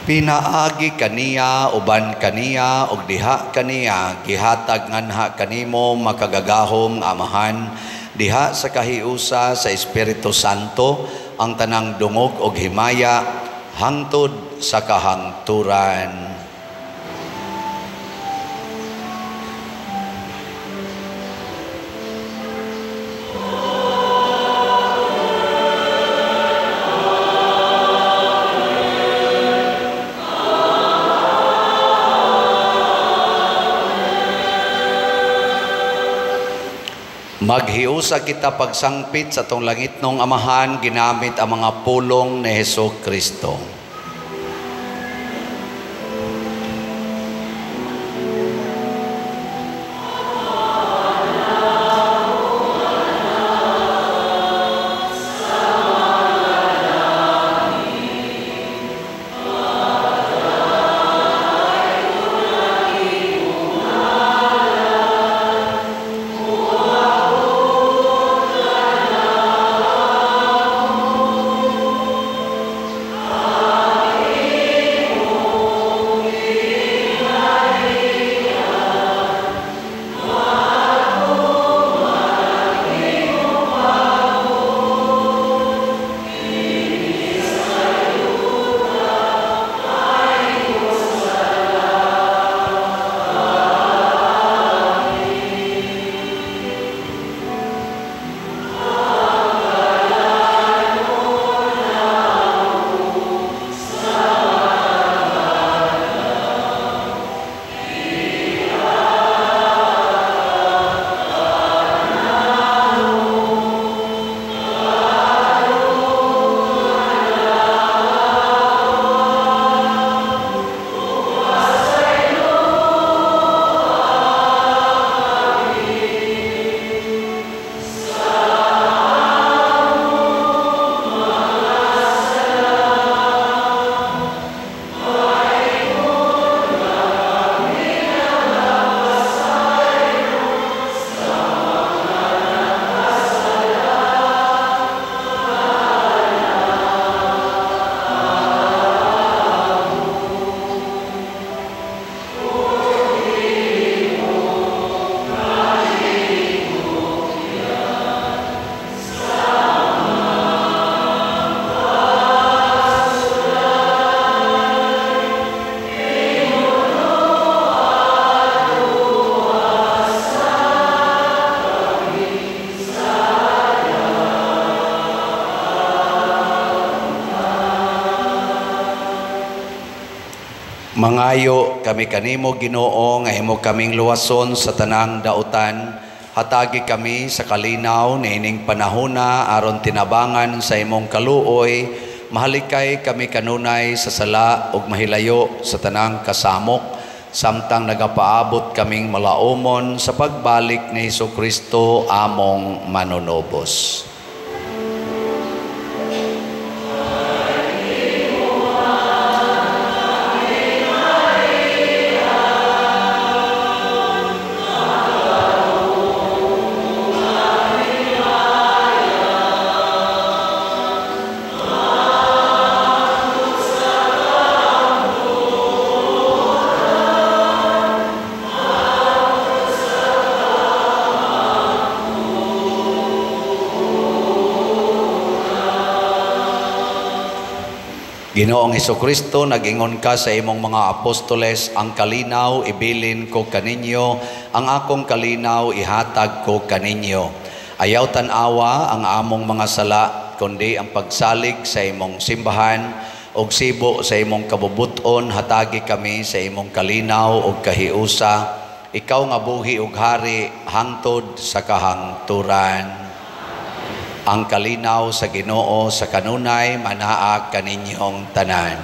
Pinaagi kaniya, uban kaniya, ug diha kaniya, gihatag nganha kanimo makagagahom Amahan, diha sa kahiusa sa Espiritu Santo, ang tanang dungog ug himaya, hangtod sa kahangturan. Maghiusa kita pagsangpit sa atong langitnong Amahan, ginamit ang mga pulong ni Hesukristo. Mangayo kami kanimo, Ginoo, nga imo kaming luwason sa tanang dautan. Hatagi kami sa kalinaw niining panahona aron tinabangan sa imong kaluoy. Mahalikay kami kanunay sa sala ug mahilayo sa tanang kasamok, samtang nagapaabot kaming malaumon sa pagbalik ni Hesukristo among manunubos. Ginoong Hesukristo, nag-ingon ka sa imong mga apostoles, ang kalinaw ibilin ko kaninyo, ang akong kalinaw ihatag ko kaninyo. Ayaw tan-awa ang among mga sala, kundi ang pagsalig sa imong simbahan, ug sibo sa imong kabubuton, hatagi kami sa imong kalinaw ug kahiusa. Ikaw nga buhi ug hari hangtod sa kahangturan. Ang kalinaw sa Ginoo sa kanunay manaa kaninyong tanan.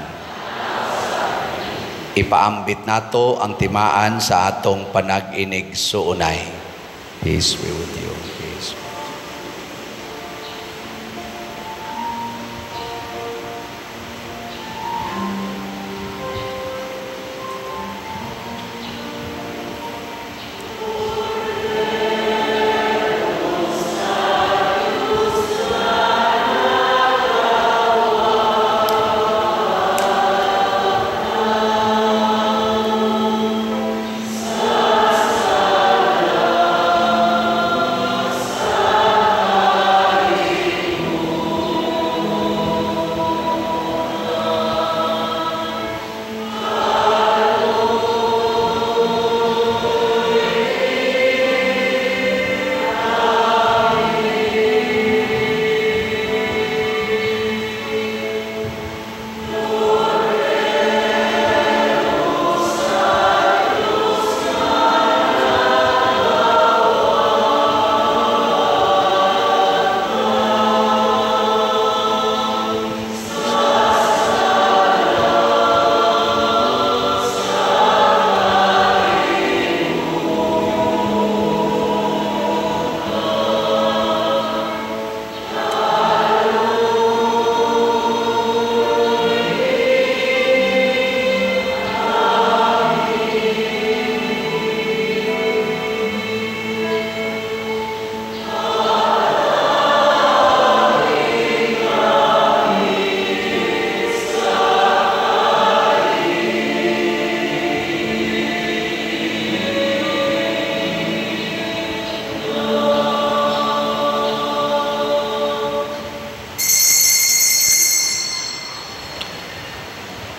Ipaambit nato ang timaan sa atong panag-inig suunay. Peace be with you. Peace.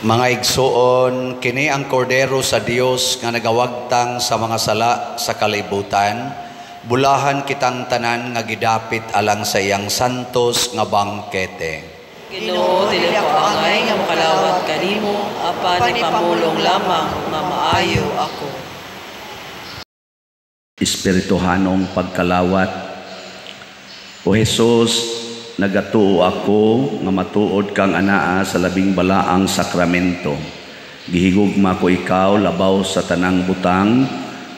Mga igsuon, kini ang kordero sa Dios nga nagawagtang sa mga sala sa kalibutan. Bulahan kitang tanan nga gidapit alang sa iyang santos nga bangkete. Ginoo, dili ako angay nga makalawat kanimo, apan ipamulong lamang nga maayo ako. Espirituhanong pagkalawat. O Jesus, nagatuo ako nga matuod kang anaa sa labing balaang sakramento. Gihigugma ko ikaw labaw sa tanang butang,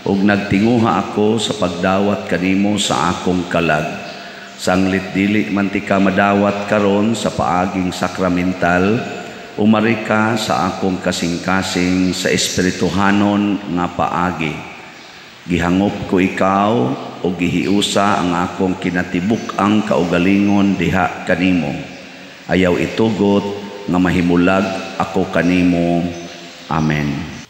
ug nagtinguha ako sa pagdawat kanimo sa akong kalag. Sanglit dili man ti ka madawat karon sa paaging sakramental, umari ka sa akong kasing-kasing sa espirituhanon nga paagi. Gihangop ko ikaw o gihiusa ang akong kinatibuk-ang kaugalingon diha kanimo. Ayaw itugot nga mahimulag ako kanimo. Amen.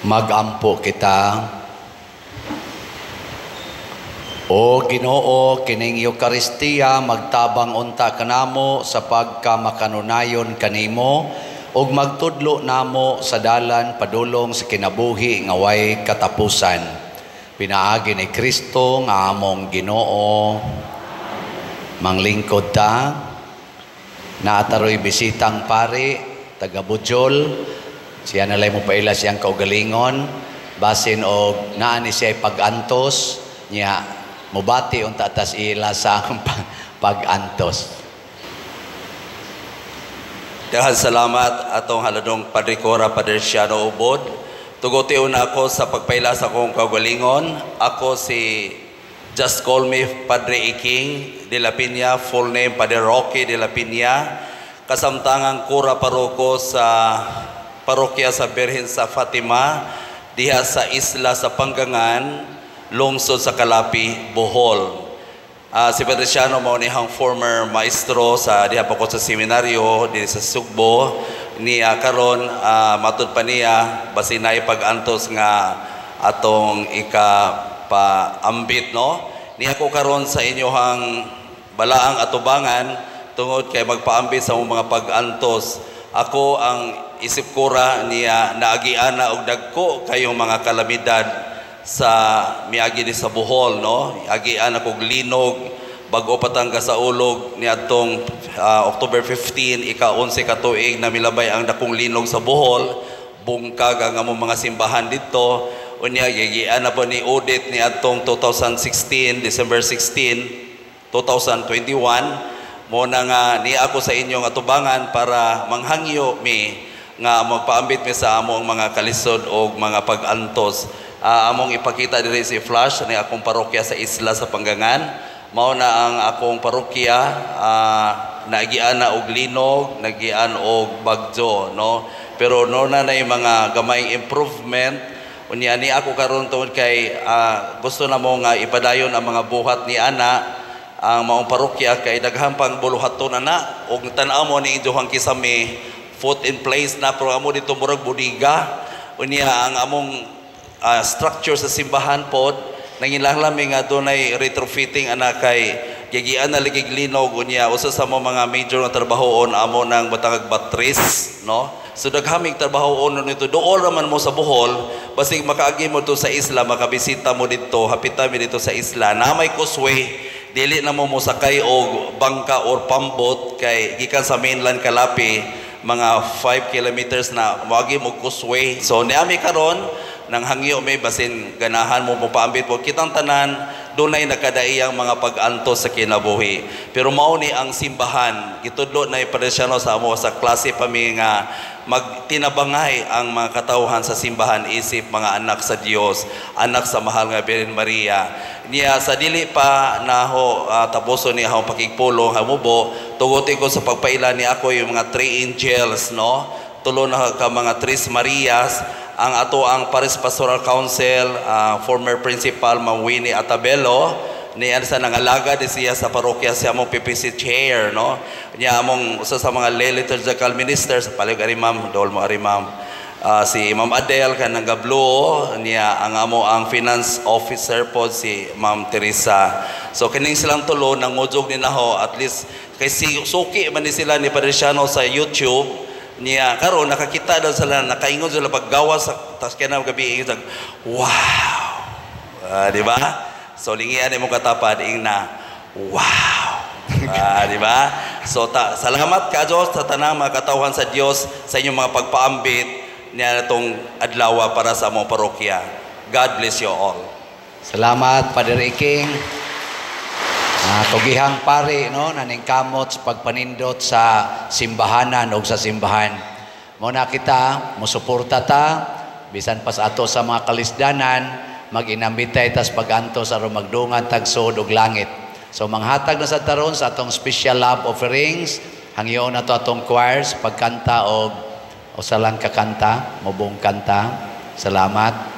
Magampo kita. O Ginoo, kining Eukaristiya magtabang unta kanamo sa pagkamakanunayon kanimo ug magtudlo namo sa dalan padulong sa kinabuhi nga way katapusan. Pinaagi ni Kristo nga among Ginoo. Manglingkod ta. Naataroy bisitang pari taga Bujol. Siya nalay mo paila siyang kaugalingon, basin og naa ni siya pag-antos niya, mubati unta tas ila sa pag-antos. Daghang salamat atong haladong Padre Cora, Padre Siano Ubod. Tuguti una ako sa pagpaila sa akong kaugalingon. Ako si Just Call Me Padre Iking de la Peña, full name Padre Rocky de la Peña, kasamtangang kura paroko sa parokya sa Birhen sa Fatima, diha sa isla sa Panggangan, lungsod sa Calape, Bohol. Si Padre Siano mao ni hang former maestro sa diha pa ko sa seminaryo dinhi sa Sugbo. Niya karon matud pa niya basin naay pag-antos nga atong ikapaambit, no. Niya ko karon sa inyohang balaang atubangan tungod kay magpaambit sa among mga pag-antos. Ako ang isip kura niya naagian na og dagko kayong mga kalamidad sa miagi ni sa Bohol, no. Agian ako og linog bag-o patangga sa ulog niadtong October 15, ika-11 ka tuig na milabay ang dakong linog sa Bohol. Bungkag ang among mga simbahan didto. Unya gigian na po ni audit niadtong 2016, December 16, 2021. Mo na nga niya ako sa inyong atubangan para manghangyo mi nga magpaambit mi sa among mga kalisod o mga pag-antos. Among ipakita diri si Flash ni akong parokya sa isla sa Panggangan. Mao na ang akong parokya, naagian na og linog, nagian og bagyo, no. Pero no na nay mga gamayng improvement. Unya ni ako karon tungod kay gusto na mo nga ipadayon ang mga buhat ni ana ang maong parokya kay daghan pang buluhaton ana og tan-aw mo ni inyong kisame foot in place na, pero amo dito murag budiga. Unya ang among structure sa simbahan pod nanginahanglan mi nga dunay retrofitting ana kay gigian na ligig linog. Unya usa sa mo mga major nga trabahoon amo nang batangag batteries, no. So daghamig trabahoon nito dool ra man mo sa Bohol, basig makaagi mo to sa isla, makabisita mo didto, hapita mi dito sa isla na may causeway. Dili na mo mosakay og bangka or pambot kay gikan sa mainland Calape mga 5 kilometers na moagi mo causeway. So niami karon nang hangyo may basin ganahan mo mopaambit po kitang tanan dunay nakadaiyang mga pag-antos sa kinabuhi. Pero mao ni ang simbahan gitudlo na iparesyano sa amo sa klase pa mi nga magtinabangay ang mga katawhan sa simbahan isip mga anak sa Dios, anak sa mahal nga Birhen Maria. Niya sa dili pa naho tapuson ni ahong pakigpulong hamubo, tuguti ko sa pagpaila ni ako yung mga three angels, no. Tulo na ka mga Tres Marias. Ang ato ang Paris Pastoral Council, former principal Ma'am Winnie Atabelo, niya sa nangalaga di siya sa parokya siya among PPC chair, no. Niya among usa sa mga lay liturgical ministers, palig ari ma'am, dol mo ari ma'am. Si Ma'am Adele kanang gablo, niya ang amo ang finance officer po si Ma'am Teresa. So kining silang tulo nangudjog ni naho at least kay si suki man ni sila ni Padre Siano sa YouTube. Niya karon nakakita daw sila, nakaingon sila paggawa sa tas kaya na gabi ingon, wow. Di ba? So lingian imong katapad ing na wow. Di ba? So salamat ka Dios sa tanang mga katawhan sa Dios sa inyong mga pagpaambit niya natong adlaw para sa among parokya. God bless you all. Salamat Padre Iking. Tugihang pari, no, naningkamot sa pagpanindot sa simbahanan o sa simbahan. Muna kita, musuporta ta, bisan pas ato sa mga kalisdanan, mag-inambitay tas pag-antos aron magdungan tagsuod og langit. So manghatag na sa taron sa atong special love offerings, hangyoon na to atong choir sa pagkanta og usa lang kakanta, mubong kanta. Salamat.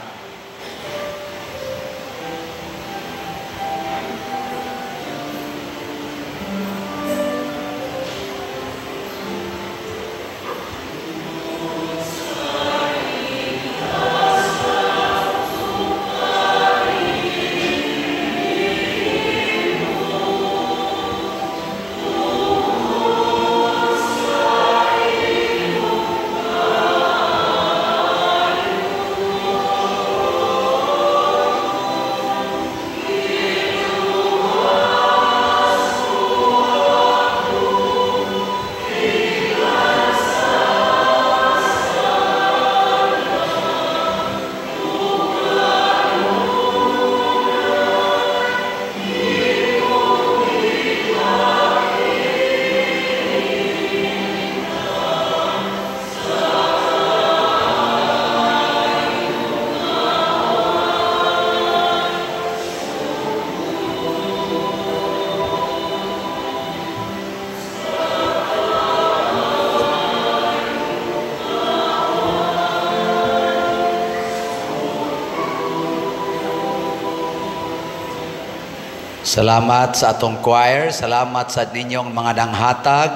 Salamat sa atong choir, salamat sa ninyong mga nanghatag.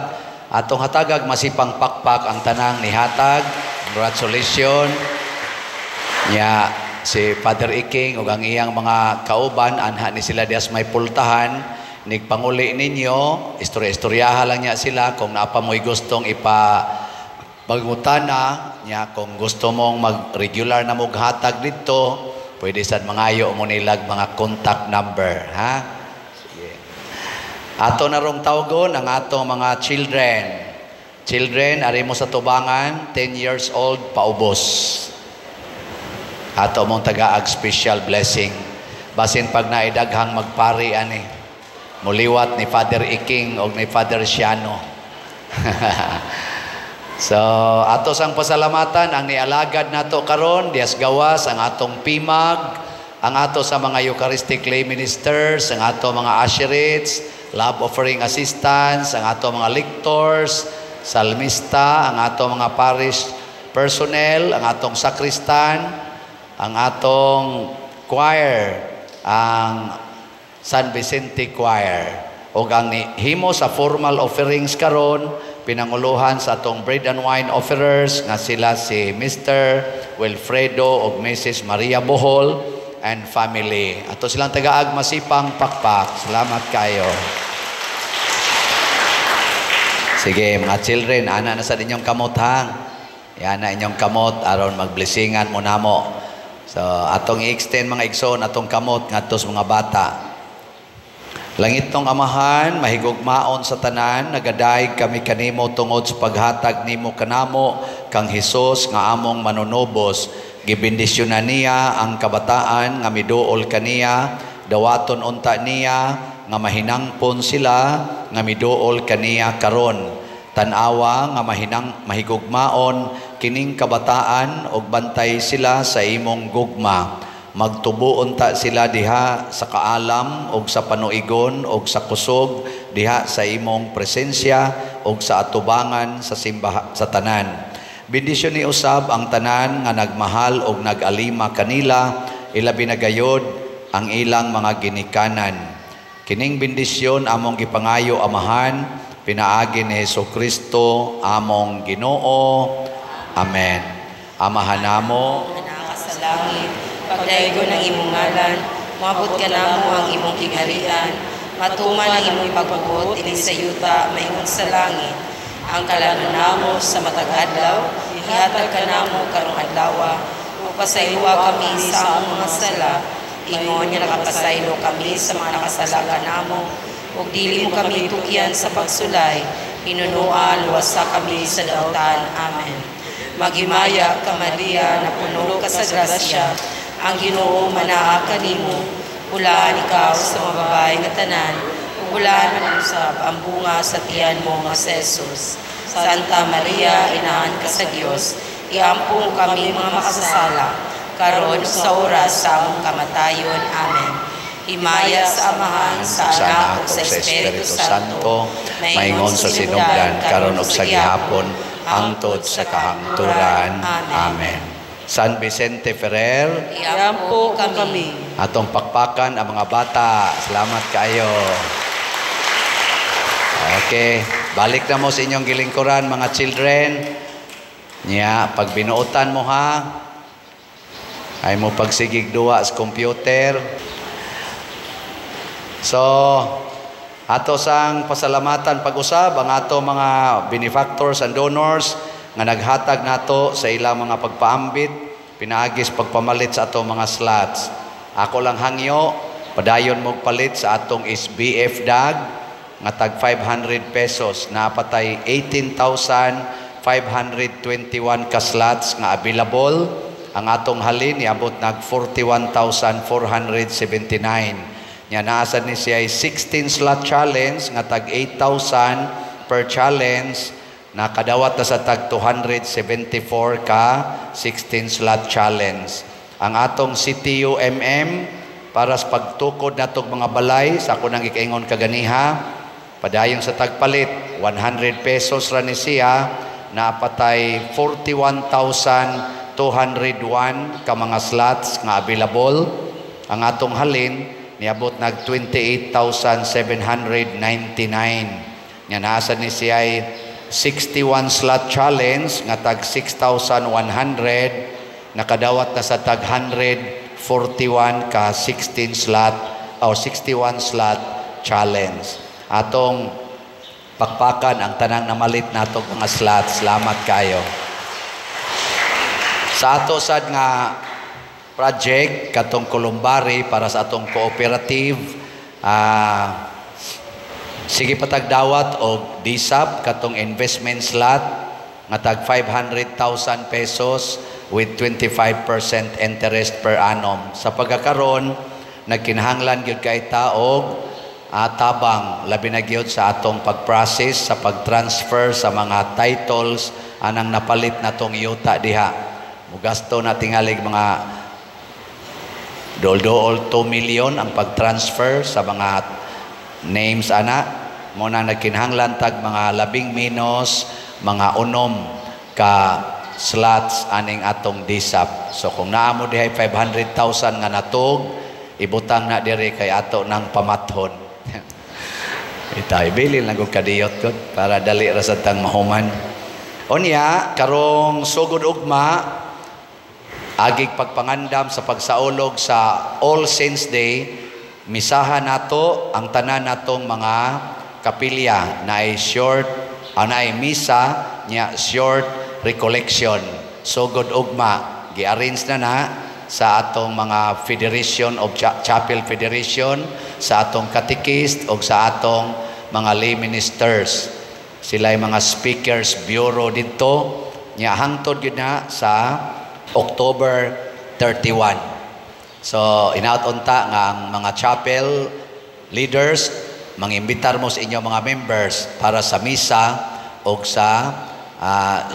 Atong hatagag masipang pakpak ang tanang nihatag. Congratulations. Nya si Father Iking ug ang iyang mga kauban, anha ni sila dias may pultahan nigpanguli ninyo, istorya-istoryaha lang niya sila kung naa pa mo'y gustong ipa pangutana niya, kung gusto mong mag-regular na moghatag dito, pwede sad mangayo mo nilag mga contact number, ha. Sige. Ato na rong tawgon ang ato mga children. Children, ari mo sa tubangan, 10 years old paubos. Ato mong tagaag special blessing. Basin pag naidaghang magpari ani. Muliwat ni Father Iking o ni Father Siano. So, ato sang pasalamatan ang nialagad nato karon dias gawas, ang atong PIMAG, ang ato sa mga Eucharistic lay ministers, ang ato mga usherates, love offering assistants, ang ato mga lectors, salmista, ang ato mga parish personnel, ang atong sakristan, ang atong choir, ang San Vicente Choir, ug ang himo sa formal offerings karon, pinanguluhan sa atong bread and wine offerers nga sila si Mr. Wilfredo ug Mrs. Maria Bohol and family. Ato silang tagaag masipang pakpak. Salamat kayo. Sige, mga children, ana na sa inyong kamot ha. Yan na inyong kamot aron magblessingan mo namo. So, atong i-extend, mga igsoon, atong kamot ngadto sa mga bata. Langitnong Amahan, mahigugmaon sa tanan, nagadayeg kami kanimo tungod sa paghatag nimo kanamo kang Hesus nga among manunubos. Gibendisyonan niya ang kabataan nga miduol kaniya, dawaton unta niya nga mahinangpon sila nga miduol kaniya karon. Tan-awa nga mahinang mahigugmaon kining kabataan ug bantay sila sa imong gugma. Magtubo unta sila diha sa kaalam ug sa panuigon ug sa kusog diha sa imong presensya ug sa atubangan sa simbaha sa tanan. Bendisyon ni usab ang tanan nga nagmahal ug nagalima kanila, ilabi na gayod ang ilang mga ginikanan. Kining bendisyon among gipangayo, Amahan, pinaagi ni Hesus Kristo among Ginoo. Amen. Amahan namo nga sa langit, pagdaygon ang imong ngalan, moabot kanamo ang imong gingharian, matuman ang imong pagbuot dinhi sa yuta maingon sa langit. Ang kalanon namo sa matag adlaw, ihatag kanamo karong adlaw, ug pasayloa kami sa among mga sala, ingon nga nakapasaylo kami sa mga nakasala kanamo, ug dili mo kami tugyan sa pagsulay, hinunoa luwasa kami sa dautan. Amen. Maghimaya ka, Maria, napuno ka sa grasya, ang Ginoo manaa kanimo, hulaan ikaw sa mga babae nga tanan, ug hulaan man usab ang bunga sa tiyan mo nga si Jesus. Santa Maria, inahan ka sa Dios, iampo mo kami mga makasasala, karon sa oras sa among kamatayon. Amen. Himaya sa Amahan, sa Anak, ug sa Espiritu Santo, maingon sa sinugdan, karon ug sa gihapon, hangtod sa kahangturan. Amen. San Vicente Ferrer, Iampo kami. Atong pakpakan ang mga bata. Salamat kayo. Okay, balik na mo sa inyong gilingkuran, mga children. Nya, pag binuotan mo ha, ay mo pagsigig duwa sa computer. So, ato sang pasalamatan pag-usab ang ato mga benefactors and donors nga naghatag nato sa ilang mga pagpaambit, pinaagis pagpamalit sa ato mga slots. Ako lang hangyo, padayon mo palit sa atong SBF dag nga tag 500 pesos, napatay 18,521 ka slots nga available. Ang atong halin niabot nag 41,479. Nya naasad ni siya 16 slot challenge nga tag 8,000 per challenge, nakadawat na sa tag 274 ka 16 slot challenge. Ang atong CTUMM para sa pagtukod natog mga balay sa ako nang gikaingon kaganiha, padayon sa tagpalit 100 pesos ra ni siya, napatay 41,201 ka mga slots nga available. Ang atong halin Niabot nag 28,799. Nga naa ni siya 61 slot challenge nga tag 6,100, nakadawat na sa tag 141 ka 16 slot o 61 slot challenge. Atong pakpakan ang tanang namalit nato mga slots. Salamat kayo. Sa ato sad nga project katong Columbari para sa atong cooperative, sige patagdawat og DSAP katong investment slot nga tag 500,000 pesos with 25% interest per annum. Sa pagkakaron, nagkinahanglan gyud kay ta og tabang, labi na gyud sa atong pag-process sa pag-transfer sa mga titles anang napalit natong yuta diha. Mugasto na tingalig mga dool-dool 2 million ang pag-transfer sa mga names ana. Mo na nagkinahanglan tag mga labing menos mga 6 ka slots aning atong DSAP. So kung naa mo dihay 500,000 nga natog, ibutang na diri kay ato nang pamathon. Ita ibilin lang og kadiyot gud para dali ra sa tang mahuman. Unya karong sugod ugma, agig pagpangandam sa pagsaulog sa All Saints Day, misaha nato ang tanan natong mga kapilya na ay short, na ay misa nya short recollection. Sugod ugma, gi-arrange na na sa atong mga Federation of Chapel Federation, sa atong catechist o sa atong mga lay ministers. Sila ay mga speakers bureau dito nya hangtod gyud na sa October 31. So inaot unta nga ang mga chapel leaders mangimbitar mo sa inyong mga members para sa misa o sa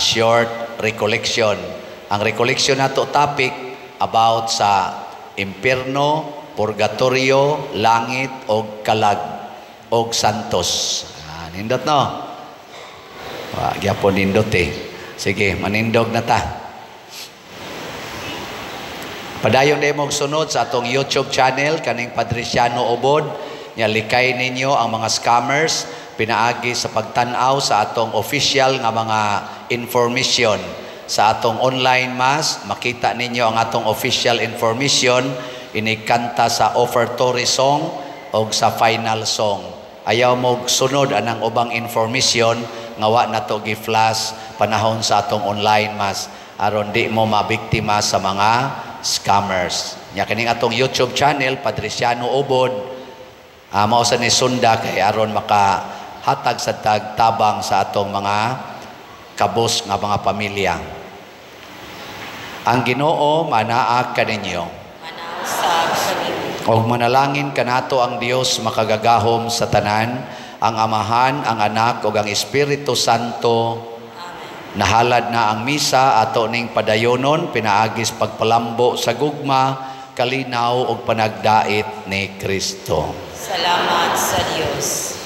short recollection. Ang recollection nato topic about sa impierno, purgatorio, langit og kalag og santos. Nindot no? Wa gyapon nindot eh. Sige, manindog na ta. Padayon din mong sunod sa atong YouTube channel kaning Padriciano Ubod. Nya likay ninyo ang mga scammers pinaagi sa pagtan-aw sa atong official nga mga information. Sa atong online mass, makita ninyo ang atong official information inikanta sa offertory song o sa final song. Ayaw mo sunod anang ubang information nga wa nato gi-flash panahon sa atong online mass aron di mo mabiktima sa mga scammers. Nya kining atong YouTube channel Padriciano Ubod, mao sa ni sunda kay aron makahatag sa tagtabang sa atong mga kabus nga mga pamilya. Ang Ginoo manaa kaninyo. Manaa usab kanimo. Og manalangin kanato ang Dios makagagahom sa tanan, ang Amahan, ang Anak ug ang Espiritu Santo. Amen. Nahalad na ang misa ato ning padayonon pinaagis pagpalambo sa gugma, kalinaw ug panagdait ni Kristo. Salamat sa Dios.